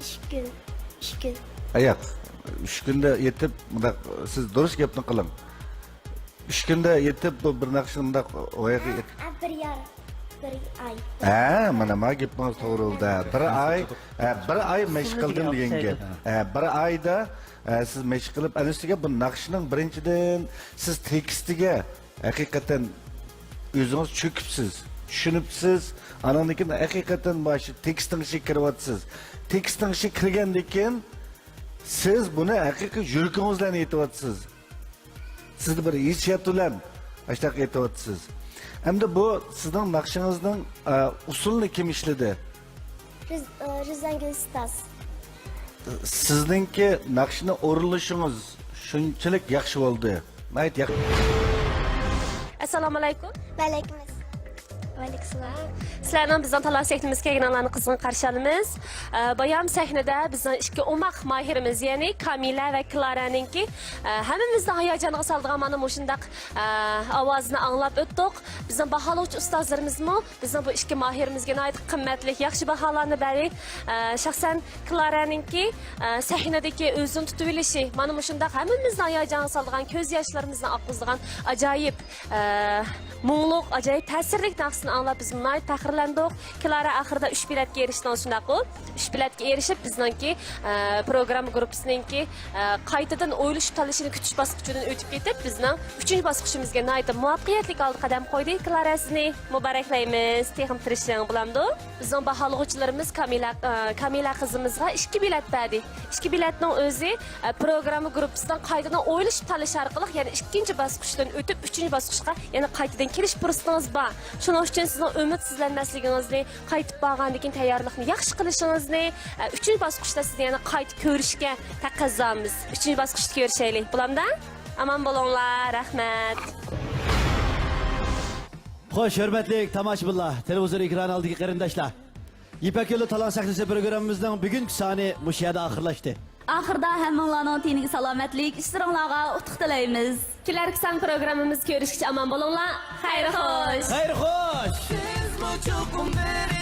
ئۈچ كۈن. ئۈچ كۈن. ئاياق. ئۈچ كۈندە يېتىپ، مۇنداق، سىز دۇرۇس گەپنى قىلىڭ. ئۈچ كۈندە يېتىپ، بۇ بىر ناخشىنى مۇنداق ئوياققا ھە، يېتىپ. ھە، بىر يار، بىر ئاي. ھە، مانا ما گېپىڭىز توغرا بولدى. بىر ئاي، ھە، بىر ئاي مەشىق قىلدىم دېگەن گەپ. ھە، بىر ئايدا، ھە، سىز مەشىق قىلىپ، ئەنە ئۈستىگە بۇ ناخشىنىڭ بىرىنچىدىن سىز تېكىستىگە ھەقىقەتەن ئۆزىڭىز چۆكۈپسىز، چۈشىنىپسىز. ئانىڭدىن كېيىن ھەقىقەتەن مانا شۇ تېكىستنىڭ ئىچىگە كىرىۋاتىسىز. تېكىستنىڭ ئىچىگە كىرگەندىن كېيىن سىز بۇنى ھەقىقىي يۈرىكىڭىز بىلەن ئېيتىۋاتىسىز. سىزدە بىر ھېسسىيات بىلەن ئاشۇنداق ئېيتىۋاتىسىز. ئەمدى بۇ سىزنىڭ ناخشىڭىزنىڭ، ئە، ئۇسۇلىنى كىم ئىشلىدى؟ رىز-، ئە، رىزۋانگۈل ئۇستاز. سىزنىڭكى ناخشىنى ئورۇنلىشىڭىز شۇنچىلىك ياخشى بولدى. ناھايىتى ياخشى. ئەسسالامۇئەلەيكۇم. ۋەئەلەيكۇم ئەسسالام. ۋەئەلەيكۇم ئەسسالام. سىلەرنىڭ بىزنىڭ تالانت سەھنىمىزگە كەلگىنىڭلارنى قىزغىن قارشى ئالىمىز. ئە، بايام سەھنىدە بىزنىڭ ئىككى ئوماق ماھىرىمىز، يەنى كامىلە ۋە كلارانىڭكى، ئە، ھەممىمىزنى ھاياجانغا سالىدىغان مانا مۇشۇنداق، ئە، ئاۋازىنى ئاڭلاپ ئۆتتۇق. بىزنىڭ باھالىغۇچى ئۇستازلىرىمىزمۇ بىزنىڭ بۇ ئىككى ماھىرىمىزگە ناھايىتى قىممەتلىك، ياخشى باھالارنى بەردى. ئە، شەخسەن كلارانىڭكى، ئە، سەھنىدىكى ئۆزىنى تۇتۇۋېلىشى، مانا مۇشۇنداق ھەممىمىزنى ھاياجانغا سالىدىغان، كۆز ياشلىرىمىزنى ئاققۇزىدىغان ئاجايىپ، ئە، مۇڭلۇق، ئاجايىپ تەسىرلىك ناخشىسىنى ئاڭلاپ بىز ناھايىتى پەخىرلەندۇق. كلارا ئاخىرىدا ئۈچ بېلەتكە ئېرىشتىڭىز، شۇنداققۇ؟ ئۈچ بېلەتكە ئېرىشىپ، بىزنىڭكى، ئە، پروگرامما گۇرۇپپىسىنىڭكى، ئە، قايتىدىن ئويلىشىپ تاللىشىنى كۈتۈش باسقۇچىدىن ئۆتۈپ كېتىپ، بىزنىڭ ئۈچىنچى باسقۇچىمىزغا ناھايىتى مۇۋەپپەقىيەتلىك ھالدا قەدەم قويدى. كلارا، سىزنى مۇبارەكلەيمىز. تېخىمۇ تىرىشىڭ، بولامدۇ؟ بىزنىڭ باھالىغۇچىلىرىمىز كامىلە، ئە، كامىلە قىزىمىزغا ئىككى بېلەت بەردى. ئىككى بېلەتنىڭ ئۆزى، ئە، پروگرامما گۇرۇپپىسىنىڭ قايتىدىن ئويلىشىپ تاللىشى ئارقىلىق يەنە ئىككىنچى باسقۇچتىن ئۆتۈپ، ئۈچىنچى باسقۇچقا يەنە قايتىدىن كىرىش پۇرسىتىڭىز بار. شۇنىڭ ئۈچۈن سىزنىڭ ئۈمىدسىزلەنمەسلىكىڭىزنى، قايتىپ بارغاندىن كېيىن تەييارلىقنى ياخشى قىلىشىڭىزنى، ئە، ئۈچىنچى باسقۇچتا سىزنى يەنە قايتا كۆرۈشكە تەقەززامىز. ئۈچىنچى باسقۇچتا كۆرۈشەيلى. بولامدا؟ ئامان بولۇڭلار. رەھمەت. خوش، ھۆرمەتلىك تاماشىبىنلار، تېلېۋىزور ئېكرانى ئالدىدىكى قېرىنداشلار. يىپەك يولى تالانت سەھنىسى پروگراممىمىزنىڭ بۈگۈنكى سانى مۇشۇ يەردە ئاخىرلاشتى. ئاخىردا ھەممىڭلارنىڭ تېنىگە سالامەتلىك، ئىشلىرىڭلارغا ئۇتۇق تىلەيمىز. كېلەركى سان پروگراممىمىزدا كۆرۈشكىچە ئامان بولۇڭلار. خەير خوش. خەير خوش. بىزمۇ چوقۇم بىر